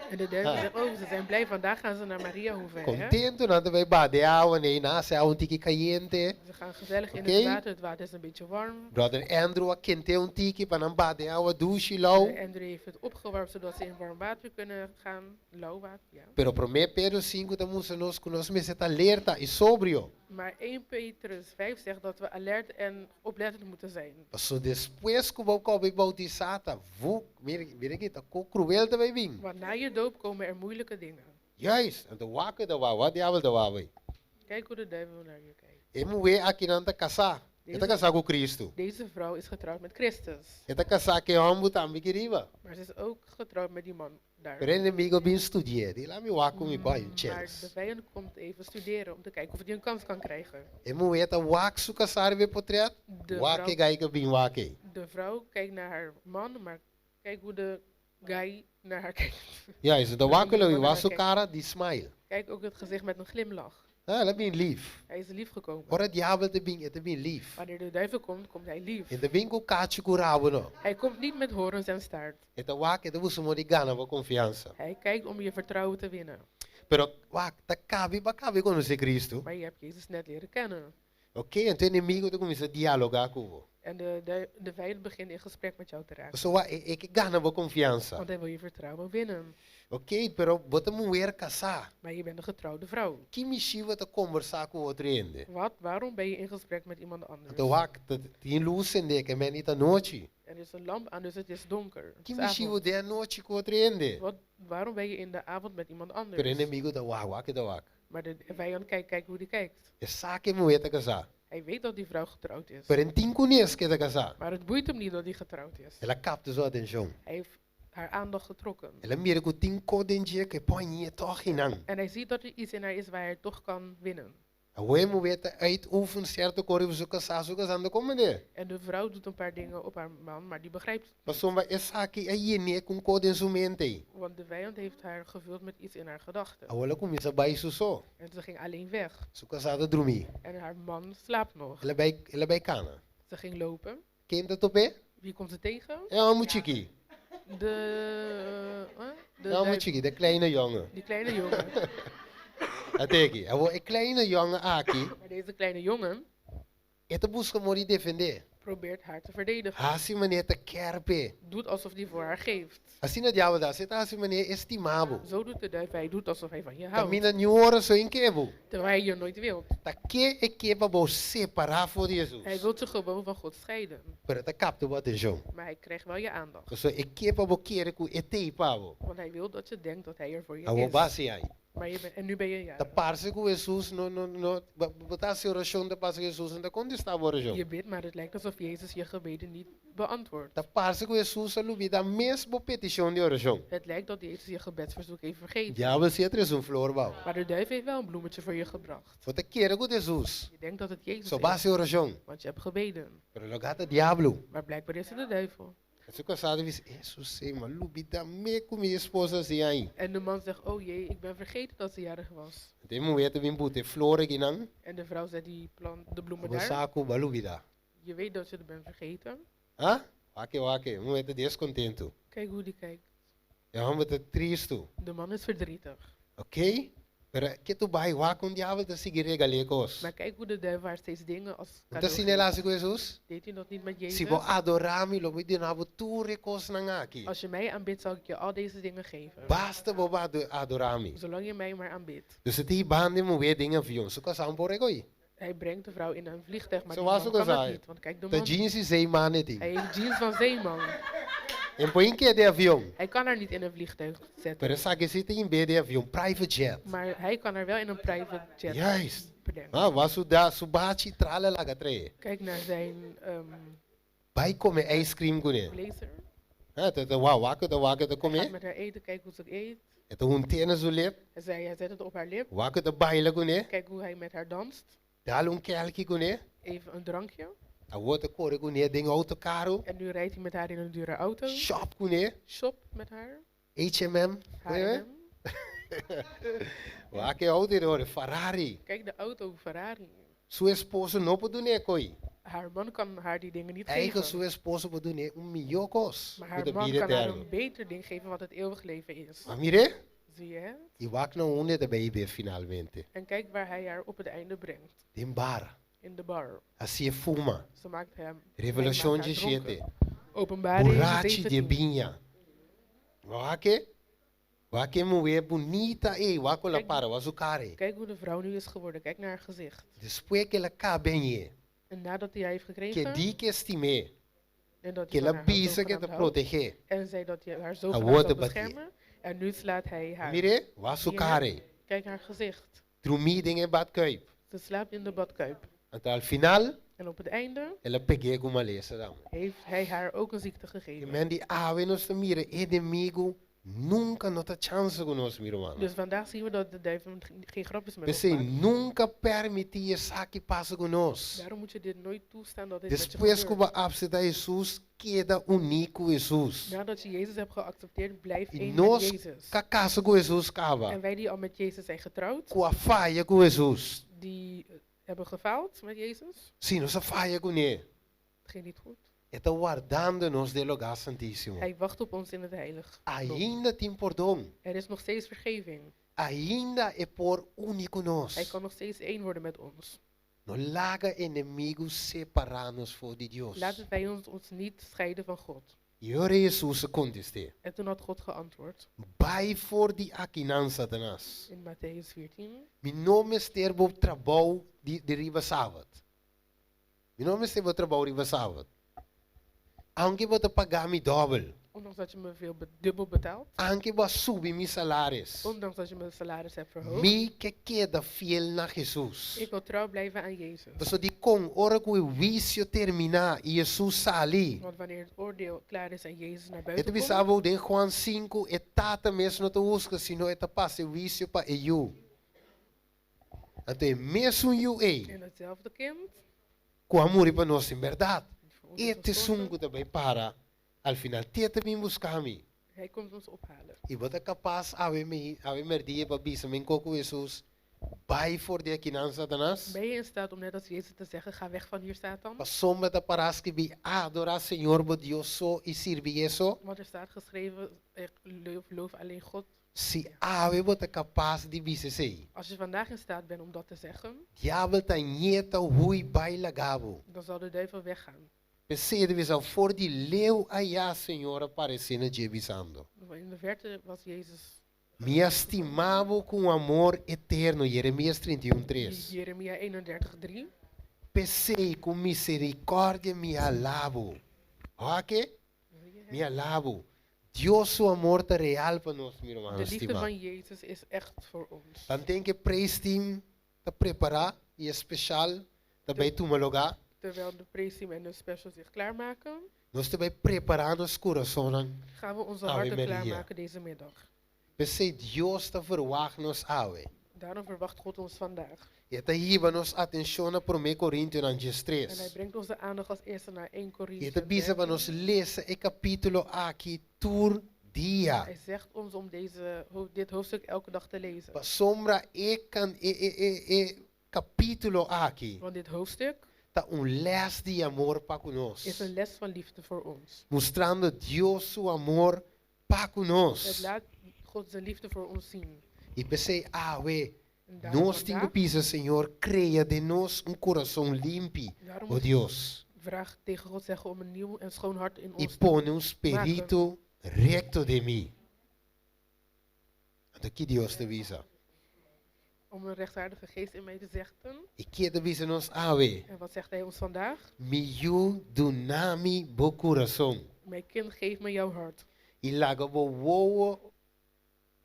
En de duivel zegt, oh, ze zijn blij, vandaag gaan ze naar Mariahoeve. Hè? Kontentu nan ta bai baha den awa nei, nan hasi awa un tiki kayente. Ze gaan gezellig in Oké. het water, het water is een beetje warm. Brother Andrew a kent'é un tiki pa nan baha den awa dushi lou. Brother Andrew heeft het opgewarmd zodat ze in warm water kunnen gaan, lauw water, ja. Pero Promé Pedro sinku ta mustra nos ku nos mester ta alerta i sobrio. Maar 1 Petrus 5 zegt dat we alert en oplettend moeten zijn. Paso despues ku bo koba i boutisá ta vuk, mira, mira aki, ta ku kruel ta bai bin. Want na je doop komen er moeilijke dingen. Juist, anto wak ku ta wak, wak diabel ta wak bai. Kijk hoe de duivel naar je kijkt. E muhé akinan ta kasá. E ta kasá ku Kristu. Deze vrouw is getrouwd met Christus. E ta kasá ku e hòmber tambe aki riba. Maar ze is ook getrouwd met die man daar. Pero e enemigu a bin studi'é. Di, Laat mi wak ku mi bai un Maar chèns. de vijand komt even studeren om te kijken of hij een kans kan krijgen. E muhé ta wak su kasá riba e potret, De wak vrouw e gai ku a bin wak ei. De vrouw kijkt naar haar man, maar kijk hoe de guy naar haar kijkt. Juist, ta wak ku lo De wak su kara di smile. Kijk ook het gezicht met een glimlach. Ah, el a bin lief. Hij is lief gekomen. Ora diabel ta bin, e ta bin lief. Wanneer de duivel komt, komt hij lief. E ta bin ku kachi ku rabo no. Hij komt niet met horens en staart. E ta wak, e ta buska modo di gana bo konfiansa. Hij kijkt om je vertrouwen te winnen. Pero wak, ta kabi pa kabi konosé Cristo. Maar je hebt Jezus net leren kennen. Oké, anto e enemigo ta kuminsá dialogá ku bo. En de, de vijand begint in gesprek met jou te raken. Pasobra wak, e, e ke gana bo konfiansa. Want hij wil je vertrouwen winnen. Oké, pero bo ta muher kasá. Maar je bent een getrouwde vrouw. Ki mishi bo ta kombersá ku otro hende? Wat, waarom ben je in gesprek met iemand anders? Anto wak, ta tin lus sendé, ke men i ta nochi. Er is een lamp aan, dus het is donker. Het Ki is mishi bo avond. den anochi ku otro hende? Wat, waarom ben je in de avond met iemand Pero anders? enemigo ta wak, wak e ta wak. Maar de vijand kijkt, kijk hoe die kijkt. E sa ku e muhé ta kasá. Hij weet dat die vrouw getrouwd is. Pero e n' tin kunes ku e ta kasá. Maar het boeit hem niet dat hij getrouwd is. El a kapta su atenshon. Hij heeft haar aandacht getrokken. El a mira ku tin kos den dje ku e por hañ'é tòg einan. En hij ziet dat er iets in haar is waar hij toch kan winnen. Awor e muhé ta uitoefen sierto kos riba su kasá, su kasá no ta komprendé. En de vrouw doet een paar dingen op haar man, maar die begrijpt het niet. Pasobra esaki a yen'é ku un kos den su mente ei. Want de vijand heeft haar gevuld met iets in haar gedachten. Awor el a kuminsá bai su so. En ze ging alleen weg. Su kasá ta drumí. En haar man slaapt nog. El a bai, el a bai kana. Ze ging lopen. Ken ta top'é? Wie komt ze tegen? E hòmber chikí. De, eh, de E hòmber duif- chikí, de kleine jongen. Die kleine jongen. Ate aki. Awor e kleine jongen aki. Maar deze kleine jongen E ta buska moda di defendé. probeert haar te verdedigen. Hasi manera ta kèr p'e. Doet alsof hij voor haar geeft. Asina diabel ta hasi, e ta hasi manera e stima bo. Zo doet de duivel, hij doet alsof hij van je houdt. Kaminda niun ora so e n' ke bo. Terwijl hij je nooit wilt. Ta ke e ke pa bo separá for di Hesus. Hij wil je gewoon van God scheiden. Pero e ta kapta bo atenshon. Maar hij krijgt wel je aandacht. Pasobra e ke pa bo kere ku e t'ei pa bo. Want hij wil dat je denkt dat hij er voor je Awor is. bo a hasi ai. Maar je bent, en nu ben je Ta jarig. parse ku Hesus no no no bo ta hasi orashon ta parse ku Hesus no ta kontestá bo orashon. Je bidt, maar het lijkt alsof Jezus je gebeden niet beantwoordt. Ta parse ku Hesus a lubidá mes bo petishon di orashon. Het lijkt dat Jezus je gebedsverzoek heeft vergeten. Diabel si a trese un flor pa bo. Maar de duif heeft wel een bloemetje voor je gebracht. Bo ta kere ku ta Hesus. Je denkt dat het Jezus So bo a is, hasi orashon. want je hebt gebeden. Pero lugá ta diablo. Maar blijkbaar is het de duivel. Su kasá ta bisa, Hesus sei, m'a lubidá me ku mi esposa hasi ai. En de man zegt, oh jee, ik ben vergeten dat ze jarig was. Anto e muhé ta bin buta e flor akinan. En de vrouw zet die plant, de bloemen Bo daar. sa ku b'a lubidá. Je weet dat je het bent vergeten. Ha? Wak wak, e muhé ta deskontentu. Kijk hoe die kijkt. E hòmber ta tristu. De man is verdrietig. Oké? Pero ketu bai wak kon diabel ta sigui regal'é kos. Maar kijk hoe de duivel haar steeds dingen als No ta cadeau asina el geeft. hasi ku Hesus? Deed hij dat niet met Si Jezus? bo adorá mi, lo mi duna bo tur e kosnan aki. Als je mij aanbidt, zal ik je al deze dingen geven. Basta bo adorá mi. Zolang je mij maar aanbidt. Dus e ta hiba e muhé den avion. Su kasá no por rekohé. Hij brengt de vrouw in een vliegtuig, maar Zo die was man ook kan al dat zei. niet. Want kijk, de Ta man, jeans di zeeman e tin. hij heeft jeans van zeeman. E n' por hink'é den avion. Hij kan haar niet in een vliegtuig zetten. Pero esaki si ta hink'é den avion, private jet. Maar hij kan haar wel in een private jet Juist. brengen. Ah, wak su da su bachi trala laga tree. Kijk naar zijn Bai kome ice cream kuné. blazer. Ah, ta ta wa wak ta wak ta Hij kome. gaat met haar eten, kijk hoe ze eet. E ta hunt'é na su lip. Hij zei, hij zet het op haar lip. Wak ta baila kuné. Kijk hoe hij met haar danst. Dal un kelki kuné. Even een drankje. Awor e ta kore kuné den outo karu. En nu rijdt hij met haar in een dure auto. Shop kuné. Shop met haar. H&M. H&M. Wak e outo ei, Ferrari. Kijk de auto, Ferrari. Su esposo no por dun'é koi. Haar man kan haar die dingen niet Eigen geven. su esposo por dun'é un mihó kos, Maar ku haar ta man bida kan haar eterno. een beter ding geven wat het eeuwig leven is. Bo a mir'é? Zie je het? I wak na unda e ta bai hib'é finalmente. En kijk waar hij haar op het einde brengt. Den bar. In de bar. Hasié fuma. Ze maakt hem, hij Revelashon maakt haar diesshete. dronken. Openbaring Burachi di e 17. biña. Wak e? Wak e muhé bunita ei, wak ku el a Kijk, para, wak su kara ei. kijk hoe de vrouw nu is geworden. Kijk naar haar gezicht. Despues ku el a kaba en e, En nadat hij haar heeft ku e gekregen, di ku e stim'é, en dat ku hij el van a haar houdt, bisa ku e ta zogenaamd houdt, protegé, en zei dat hij haar awor zogenaamd ta zal batié. beschermen, en nu slaat hij haar. Mir'é, wak su Zie je het? kara ei. Kijk haar gezicht. Drumí den e badkuip. Ze slaapt in de badkuip. Anto al final, En op het einde el a peg'é ku malesa tambe. heeft hij haar ook een ziekte E gegeven. men di awe nos ta mira e enemigu nunka no ta chansa ku nos, mi rumannan. Dus vandaag zien we dat de duivel geen grapjes met ons P'esei, maakt. nunka permití esaki pasa ku nos. Daarom moet je dit nooit toestaan dat dit met je Despues ku gebeurt. bo apseptá Hesus, keda uní ku Hesus. Nadat je Jezus hebt geaccepteerd, blijf I één met nos Jezus. ku a kasa ku Hesus kaba, En wij die al met Jezus zijn getrouwd, ku a faya ku Hesus. die hebben gefaald met Jezus, Sí, nos a faya kuné. het ging niet goed. E ta wardando nos den lugá santísimo. Hij wacht op ons in het heiligdom. Ainda tin pordon. Er is nog steeds vergeving. Ainda e por uni ku nos. Hij kan nog steeds één worden met ons. No laga enemigu separá nos for di Dios. Laat de vijand ons niet scheiden van God. I ora Hesus a kontest'é. En toen had God geantwoord Bai for di akinan, Satanas. in Mattheüs 14. Mi no mester bo trabou di, di riba sabat. Mi no mester bo trabou riba sabat. Aunke bo ta paga mi dòbel. Ondanks dat je me veel dubbel betaalt. Aunke bo a subi mi salaris. Ondanks dat je mijn salaris hebt verhoogd. Mi ke keda fiel na Hesus. Ik wil trouw blijven aan Jezus. Pasobra dikon ora ku e huisio terminá i Hesus sali. Want wanneer het oordeel klaar is en Jezus naar E ta buiten komt. bisa bo den Juan sinku, e Tata mes no ta husga, sino e ta pasa e huisio pa e Yu. Anto e mesun Yu ei. En hetzelfde kind. Ku a muri pa nos en bèrdat. Die voor ons E is ta esun gestorven. ku ta bai para al final. Te ta bin buska mi. Hij komt ons ophalen. I bo ta kapas awe mi awe merdia pa bisa men koko Hesus bai for di akinan Satanas? Ben je in staat om net als Jezus te zeggen, ga weg van hier Satan? Pasobra ta pará skibí adorá Señor bo Dios so i sirbi e so. Want er staat geschreven, eh, loof, loof alleen God. Si awe bo ta kapas di bisa esei. Als je vandaag in staat bent om dat te zeggen, Diabel ta ñeta hui bai laga bo. dan zal de duivel weggaan. P'esei e ta bisa for di leu ayá Señor a paresé na dje bisando. In de verte was Jezus. Mi a stima bo ku un amor eterno, Jeremias trinta i un, tres. Jeremia 31, 3. P'esei ku miserikòrdia mi a alá bo. Oké? Mi a alá bo. Dios su amor ta real pa nos, mi rumannan De liefde stimá. van Jezus is echt voor ons. Tanten ku e praise team ta prepará i e special ta bai tuma lugá, Terwijl de praise team en de special zich klaarmaken, nos ta bai prepará nos kurasonnan. gaan we onze Ave harten Maria. klaarmaken deze middag. P'esei Dios ta verwagt nos awe. Daarom verwacht God ons vandaag. I e ta hiba nos atenshon na Promé Korintionan dies En hij tres. brengt onze aandacht als eerste naar 1 I e ta Korintiërs bisa pa 13. nos lesa e kapítulo aki tur dia. Hij zegt ons om deze, dit hoofdstuk elke dag te lezen. Pasobra e kan e e e e kapítulo aki Want dit hoofdstuk ta un lès di amor pa ku nos. is een les van liefde voor ons. Mustrando Dios su amor pa ku Het nos. laat God zijn liefde voor ons zien. I p'esei awe En daarom nos tin ku vandaag, bisa, Señor, krea den nos un kurason limpi, daarom o moet Dios. vraag tegen God zeggen om een nieuw en schoon hart in I ons te pone un maken. spiritu rekto den mi. Anto ki Dios ta bisa? Om een rechtvaardige geest in mij te zetten. I ke e ta bisa nos awe? En wat zegt hij ons vandaag? Mi yu, duna mi bo kurason. Mijn kind, geef me jouw hart. I laga bo wowo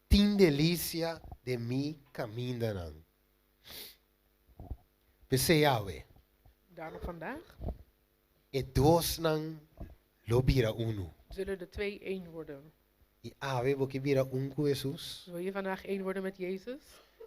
tin delisia den mi kamindanan. P'esei awe, Daarom vandaag e dosnan lo bira unu. zullen de twee één worden. I awe bo ke bira un ku Hesus? Wil je vandaag één worden met Jezus?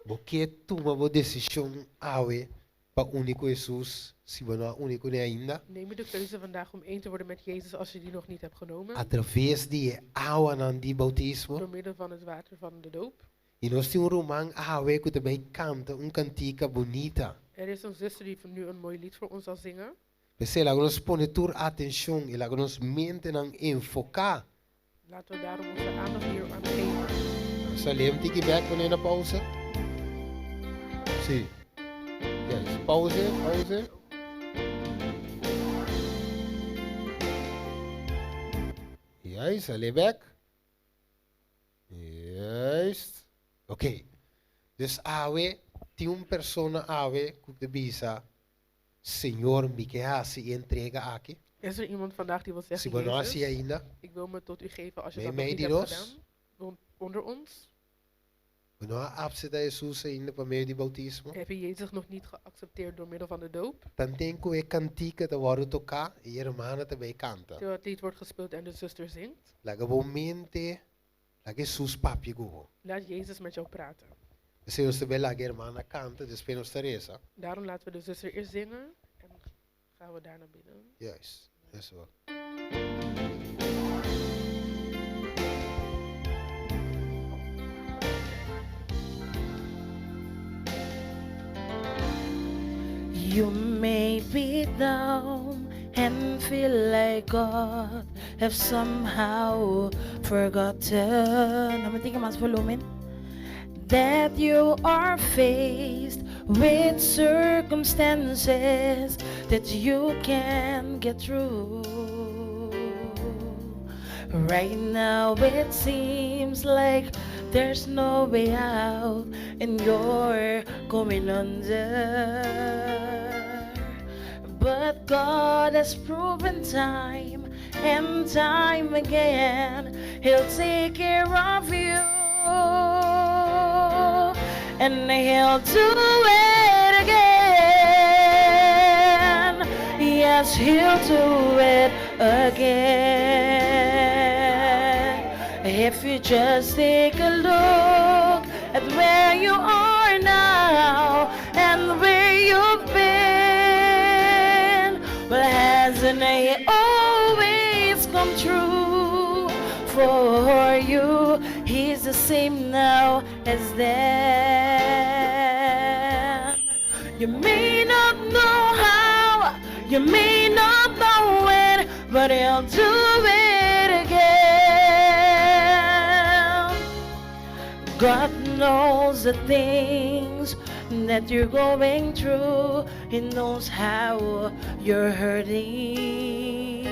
Bo ke tuma bo desishon awe pa uni ku Hesus si bo no a uni kuné ainda? Neem je de keuze vandaag om één te worden met Jezus als je die nog niet hebt genomen? A traves di e awanan di boutismo. Door middel van het water van de doop. I nos tin un ruman awe ku ta bai kanta un kantika bunita. Er is een zuster die nu een mooi lied voor ons zal zingen. P'esei laga nos pone tur atenshon i laga nos mentenan enfoká. Laten we daarom onze aandacht hier aan geven. Nos ta lem tiki bek wanneer na pauze? Sí. Yes. Pauze, pauze. Juist, a le bek. Juist. Ok. Dus awe, tin un persona awe ku ta bisa, Señor, mi ke hasi e entrega aki. Is er iemand vandaag die wil Si zeggen, bo no hasi Jezus, ainda, ik wil me tot u geven als je dat nog meimei niet di hebt nos, gedaan, onder ons? bo no a apseta Hesus ainda pa medio di boutismo. Heb je Jezus nog niet geaccepteerd door middel van de doop? Tanten ku e kantika ta wòrdu toká i e hermana ta bai kanta. Terwijl het lied wordt gespeeld en de zuster zingt. Laga bo mente, laga Hesus papia ku bo. Laat Jezus met jou praten. P'esei nos ta bai laga e hermana kanta, despues nos ta resa. Daarom laten we de zuster eerst zingen en gaan we daarna bidden. Juist, eso wel. You may be down and feel like God have somehow forgotten. No me diga mas volumen. That you are faced with circumstances that you can't get through. Right now it seems like there's no way out and you're going under. But God has proven time and time again, He'll take care of you. And He'll do it again. Yes, He'll do it again. If you just take a look at where you are now and where you've been, well, hasn't He always come true for you? He's the same now as then. You may not know how, you may not know when, but He'll do it again. God knows the things that you're going through. He knows how you're hurting.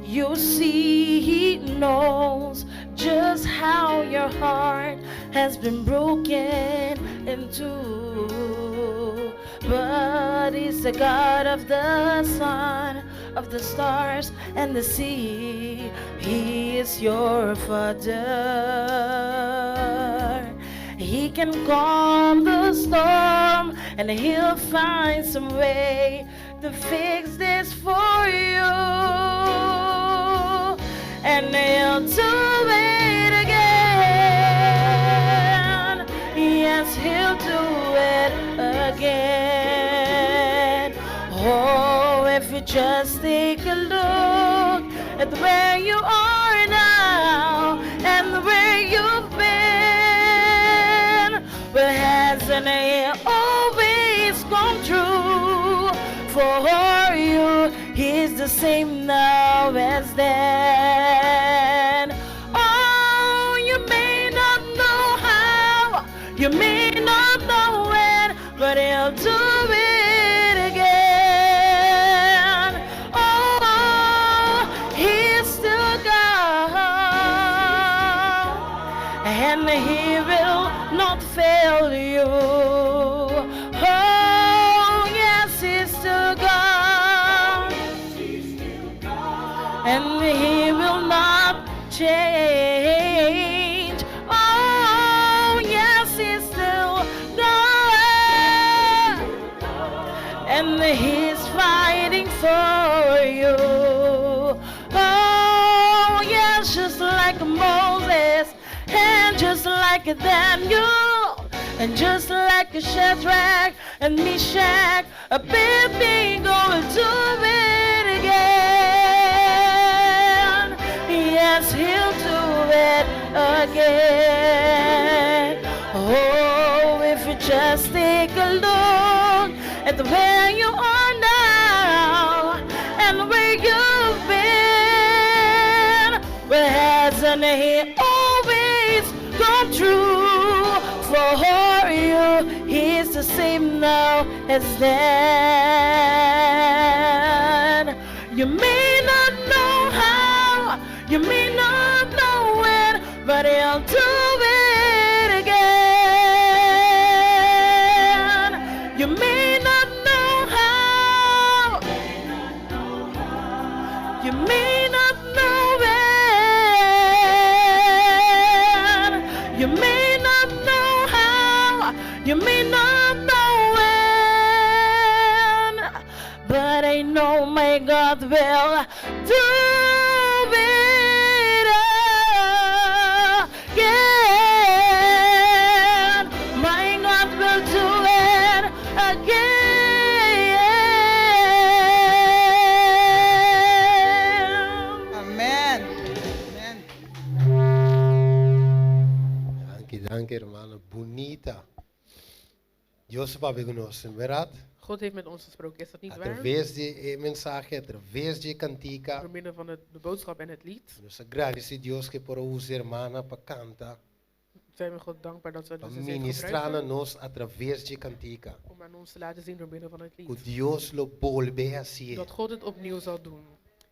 You see, He knows just how your heart has been broken into. But He's the God of the sun, of the stars, and the sea. He is your Father. He can calm the storm, and He'll find some way to fix this for you. And He'll do it again. Yes, He'll do it again. Oh, if you just take a look at where you are now and where you've been, well, hasn't He always come true for you? He's the same now as then. Oh, you may not know how, you may not know when, but He'll do it again. Oh, He's still God, and He will not fail you. Oh, yes, He's still God, and He will not change. Oh, yes, He's still God, and He's fighting for you. Oh, yes, just like Moses, and just like Daniel, and just like Shadrach and Meshach, Abednego will do it again. Yes, He'll do it again. Oh, if you just take a look at where you are now. And he always come true for you. He's the same now as then. You may not know how, you may not know when, but he'll do it again. You may not know how, you may not know when, you may not know how, you may not know when, but I know my God will do it again. My God will do it again. Amen. Amen. Danki, danki, ruman. Bunita. Dios a papia ku nos, berdat? God heeft met ons gesproken, is dat niet A waar? traves di e mensahe, a traves di kantika. Door middel van de boodschap en het lied Nos ta gradisí Dios ku por usa ruman pa kanta, zijn we God dankbaar dat we pa dus heeft ministrá na gebruikt nos a traves di kantika. om aan ons te laten zien door middel van het Ku lied. Dios lo bolbe hasié. Dat God het opnieuw zal doen.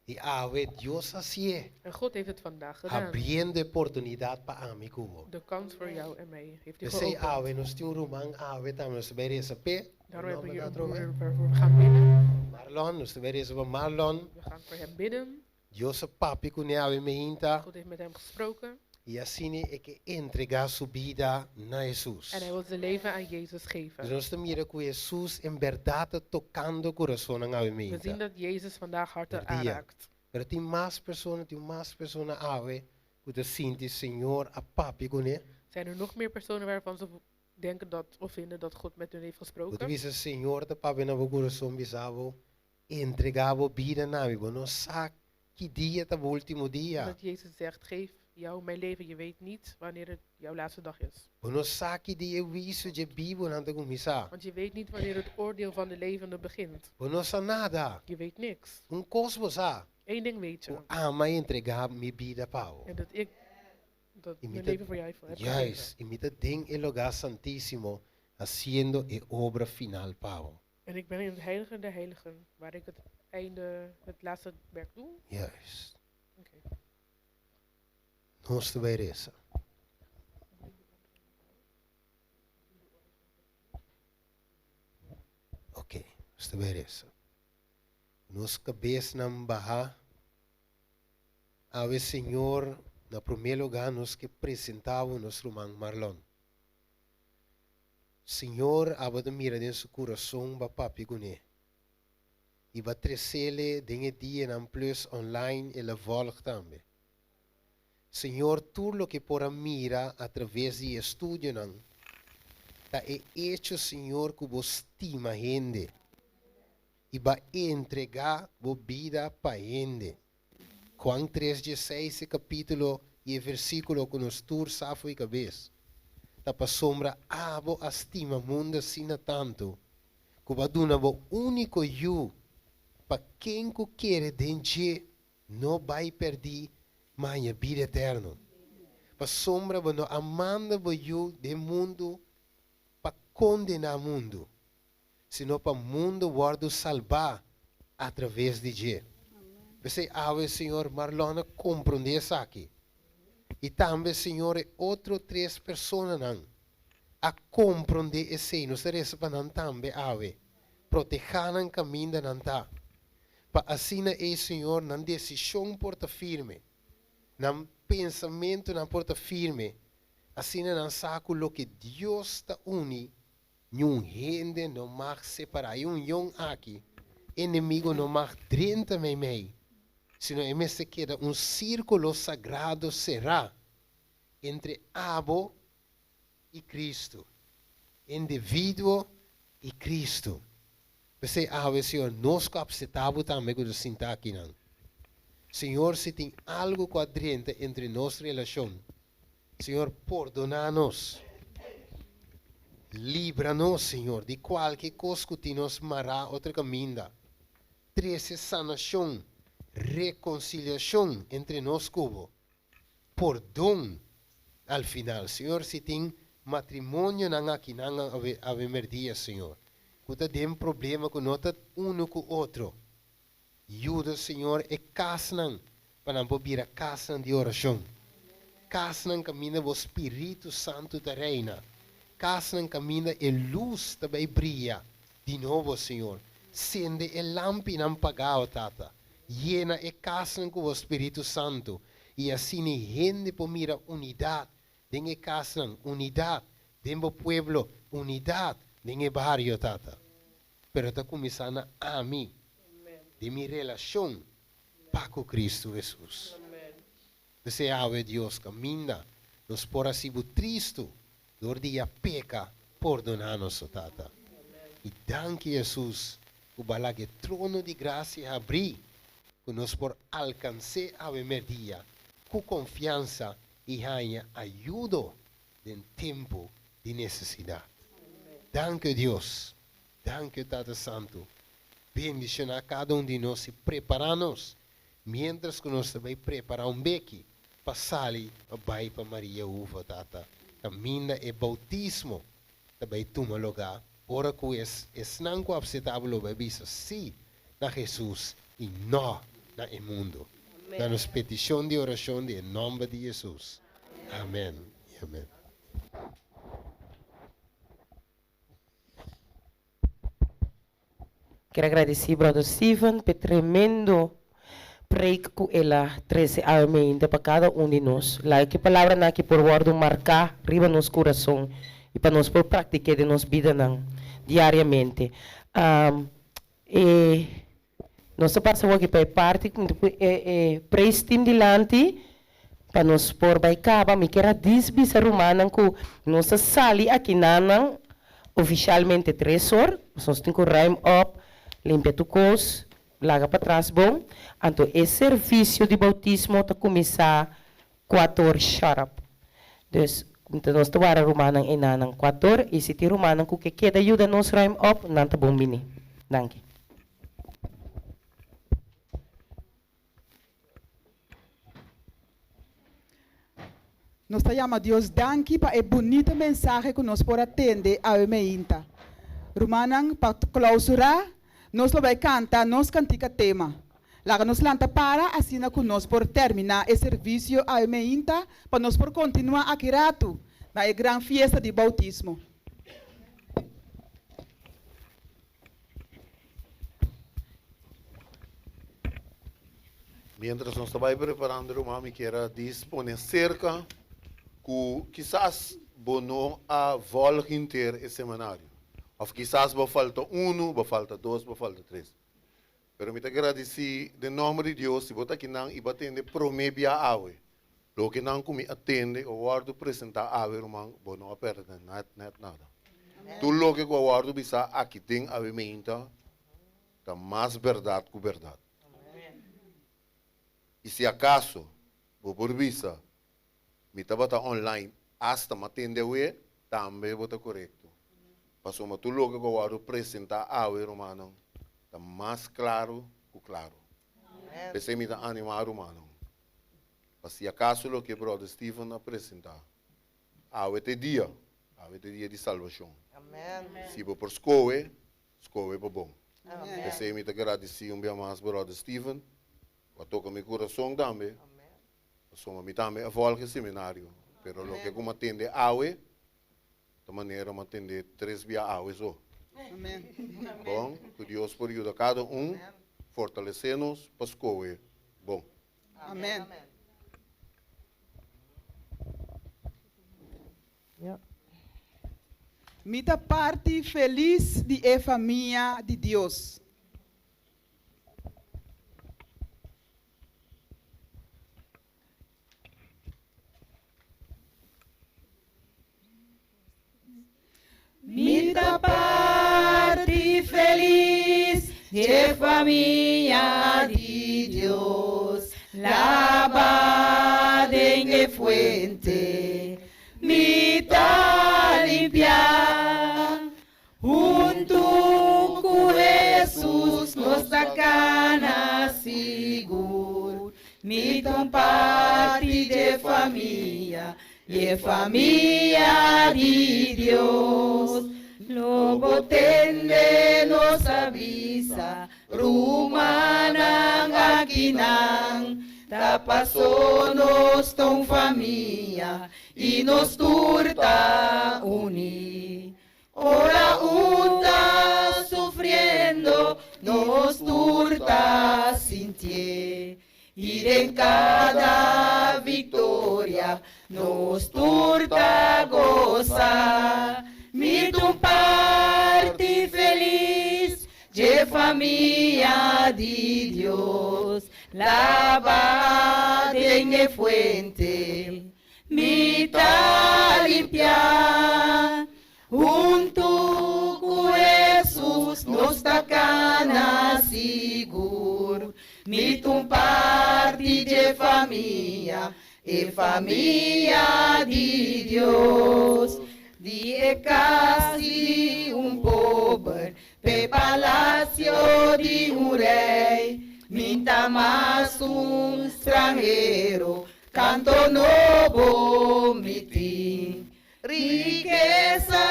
I awe Dios a hasié. En God heeft het vandaag gedaan. Habriendo oportunidat pa ami ku bo. De kans voor jou en mij heeft hij P'esei geopend. awe nos tin un ruman awe tambe nos ta bai resa p'e. Daarom hebben we hier een Nomber broer waarvoor we gaan bidden. Marlon, nos ta bai resa pa Marlon. We gaan voor hem bidden. Dios a papia kuné awe meinta. God heeft met hem gesproken. I asina e ke entregá su bida na Hesus. En hij wil zijn leven aan Jezus geven. Dus nos ta mira ku Hesus en berdat ta tokando kurasonnan awe We zien meinta. dat Jezus vandaag harten Berdia. aanraakt. Pero tin mas persona, tin mas persona awe ku ta sinti Señor a papia kuné. Zijn er nog meer personen waarvan ze denken dat of vinden dat God met hun heeft Bo gesproken? bisa Señor ta papia na bo kurason bisa bo entregá bo bida na mi. Bo no sa ki dia ta bo último dia. Dat Jezus zegt, geef jou mijn leven. Je weet niet wanneer het jouw laatste dag is. Bo no sa ki dia e huisio di bibunan ta kuminsá. Want je weet niet wanneer het oordeel van de levende begint. Bo no sa nada. Je weet niks. Un kos bo sa. Eén ding weet je. Ku ami a entregá mi bida pa bo. En dat ik dat I mi mijn ta leven voor jou heb gegeven. Juist. I mi ta den e lugá santísimo hasiendo e obra final pa bo. En ik ben in het heilige der heiligen, waar ik het einde, het laatste werk doe. Juist. Oké. Nos ta bai resa. Ok, nos ta bai resa. Nos kabesnan bahá. Awe Señor, na promé lugá nos ke presentá Bo nos ruman Marlon. Señor, abo ta mira den su kurason b'a papia kuné. I b'a tresele den e dianan plus online el a vòlg tambe. Señor, tur loke por a mira a traves di e estudionan ta e echo, Señor, ku bo stima hende i b'a entregá bo bida pa hende. Juan tres dieseis e kapítulo i e versíkulo ku nos tur sa fo'i kabes, ta pasobra abo a stima mundu asina tantu ku bo a duna bo úniko Yu pa ken ku kere den dje no bai pèrdí ma haña bida eterno. Pasobra bo no a manda bo Yu den mundu pa kondená mundu, sino pa mundu wòrdu salbá atraves di dje. P'esei awe, Señor, Marlon a komprondé esaki. I tambe, Señor, e otro tres personanan a komprondé esei. Nos ta resa pa nan tambe awe. Protehá nan kaminda nan ta, pa asina ei, Señor, nan desishon por ta firme, nan pensamentunan por ta firme, asina nan sa ku loke Dios ta uni, Niun hende no mag separá e union aki, enemigo no mag drenta meimei, sino e mester keda un sírkulo sagrado será entre abo i Kristu, individuo i Kristu. P'esei awe, Señor, nos ku apseptá bo tambe ku ta sintá akinan. Señor, si tin algu ku a drenta entre nos relashon, Señor, pordoná nos. Libra nos, Señor, di kualke kos ku tin nos mará otro kaminda. Trese sanashon, rekonsiliashon entre nos ku bo. pordon al final. Señor, si tin matrimonionan akinan awe awe merdia, Señor, ku ta den problema ku no ta uno ku otro, yuda, Señor, e kasnan pa nan por bira kasnan di orashon, kasnan kaminda bo Spiritu Santu ta reina, kasnan kaminda e lus ta bai bria di nobo, Señor. Sende e lampinan pagá, o Tata. Yena e kasnan ku bo Spiritu Santu, i asina hende por mira unidat den e kasnan, unidat den bo pueblo, unidat den e bario, Tata. Pero ta kuminsá na ami, den mi relashon pa ku Kristu Hesus. P'esei awe, Dios, kaminda nos por a sibu tristu dor di ya peka, pordoná nos, o Tata. I danki, Hesus, ku bo a laga e trono di grasia habrí, ku nos por alkans'é awe mèrdia ku konfiansa i haña ayudo den tempu di nesesidat. Danki, o Dios. Danki, o Tata Santu. Bendishoná kada un di nos i prepará nos miéntras ku nos ta bai prepará un beki pa sali pa bai pa Maria Uva, Tata, kaminda e boutismo ta bai tuma lugá, ora ku esnan ku apseptá bo lo bai bisa sí na Hesus i nò na e mundu. Na nos petishon di orashon di e nòmber di Hesus. Amèn i amèn. Kier a gradisí Brother Steven p'e tremendo preek ku el a trese awe meinta pa kada un di nos. Laga ku e palabranan aki por wòrdu marká riba nos kurason i pa nos por praktik'é den nos bidanan diariamente. E nos ta pasa awor aki pa e parti ku e e praise team dilanti pa nos por bai kaba. Mi kier a dis bisa rumannan ku nos ta sali akinanan ofishalmente tres or, pasobra nos tin ku ruim op, limpia tur kos, laga patras bon. Anto e servisio di boutismo ta kuminsá kuator sharp. Dus nos ta wara rumannan enanan kuator i si tin rumannan ku ke keda yuda nos ruim op, nan ta bon bini. Danki. Nos ta yama Dios danki pa e bunita mensahe ku nos por a tende awe meinta. Rumannan, pa klausurá, nos lo bai kanta nos kantika tema. Laga nos lanta para asina ku nos por terminá e servisio awe meinta pa nos por kontinuá aki ratu na e gran fiesta di boutismo. Mientras nos ta bai preparando ruman mi kier a dispone cerca cu kisas bo no a volg henter e semanario of kisas bo falta uno, bo falta dos, bo falta tres. Pero mi ta gradici den nomber di Dios si bo ta akinan y bo a tende prome bia awe. Loke nan cu mi a tende o wordo presenta awe ruman bo no a perde net net nada. Tur loke cu a wordo bisa aki den awe meinta ta mas berdad cu berdad. Y si acaso bo por bisa mi tabata online hasta m'a tende awe tambe bo ta corecto. Pasobra tur loke cu a wordo presenta awe rumannan ta mas claro cu claro. P'esey mi ta anima rumannan. Pa si acaso loke Brother Steven a presenta, awe ta e dia, awe ta e dia di salvacion. Si bo por scohe, scohe pa bon. P'esey mi ta gradici un bia mas Brother Steven, cu a toca mi curason tambe, pasobra mi tambe a volg e seminario, pero loke cu mi a tende awe, ta manera mi a tende tres bia awe so. Bon, cu Dios por yuda cada un, fortalece nos pa scohe bon. Amen. Mi ta parti felis di e famia di Dios. Mi ta parti felis dje famia di Dios, Laba den e fuente mi ta limpia. Huntu ku Hesus nos ta kana sigur. Mi ta un parti dje famia, e famia di Dios. Lo bo tende nos a bisa, rumannan akinan, ta paso nos ta un famia i nos tur ta uní. Ora un ta sufriendo, nos tur ta sintié. I den kada viktoria, nos tur ta gosa. Mi ta un parti felis dje famia di Dios. Laba den e fuente, mi ta limpiá. Huntu ku Hesus nos ta kana sigur. Mi ta un parti dje famia, e famia di Dios. Di e kas di un pober p'e palasio di un rei. Mi ta mas un stranhero, kanto nobo mi tin. Rikesa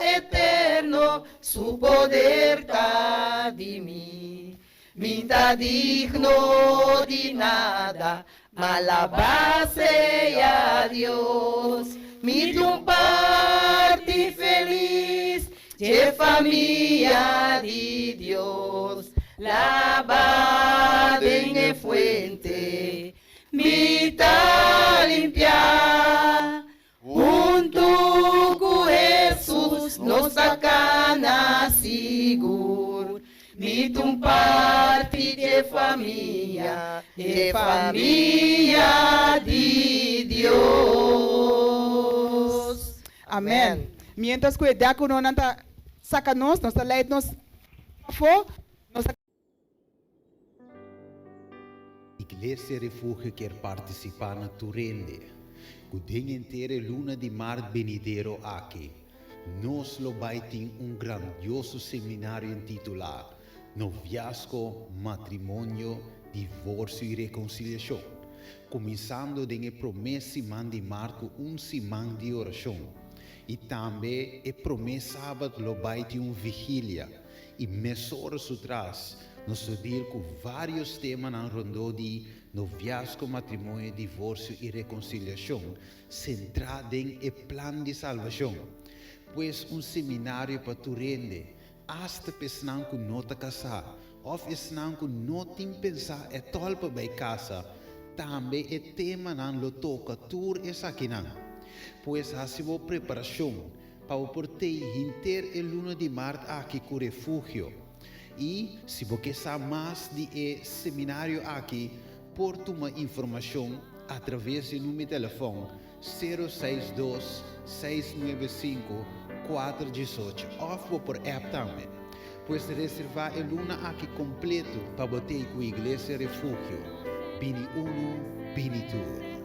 eterno, su poder ta di mi. Mi n'ta digno di nada, alabá sea Dios. Mi ta un parti felis dje famia di Dios. Laba den e fuente, mi ta limpiá. Huntu ku Hesus nos ta kana sigur. Mi ta un parti dje famia, e famia di Dios. Amen. Mientras ku e diakononan ta saka nos, nos ta leit nos afó, nos ta. Iglesia Refugio kier partisipá na tur hende ku den henter e luna di mart benidero aki nos lo bai tin un grandioso seminario intitulá Noviazgo, Matrimonio, Divorsio i Rekonsiliashon, kuminsando den e promé siman di mart ku un siman di orashon i tambe e promé sabat lo bai tin un vigilia. I mesora su tras nos lo deal ku vários temanan rondó di noviazgo, matrimonio, divorsio i rekonsiliashon, sentrá den e plan di salbashon. Pues un seminario pa tur hende, asta pa esnan ku no ta kasá òf esnan ku no tin pensá ètòl pa bai kasa, tambe e temanan lo toka tur esakinan. Pues hasi bo preparashon Pa bo por tei henter e luna di mart aki ku Refugio. I si bo ke sa mas di e seminario aki, por tuma informashon atraves di number di telefòn sero seis dos, seis nuebe sinku, kuater diesocho òf bo por app tambe. Pues reservá e luna aki kompleto pa bo tei ku Iglesia Refugio. Bini unu, bini tur.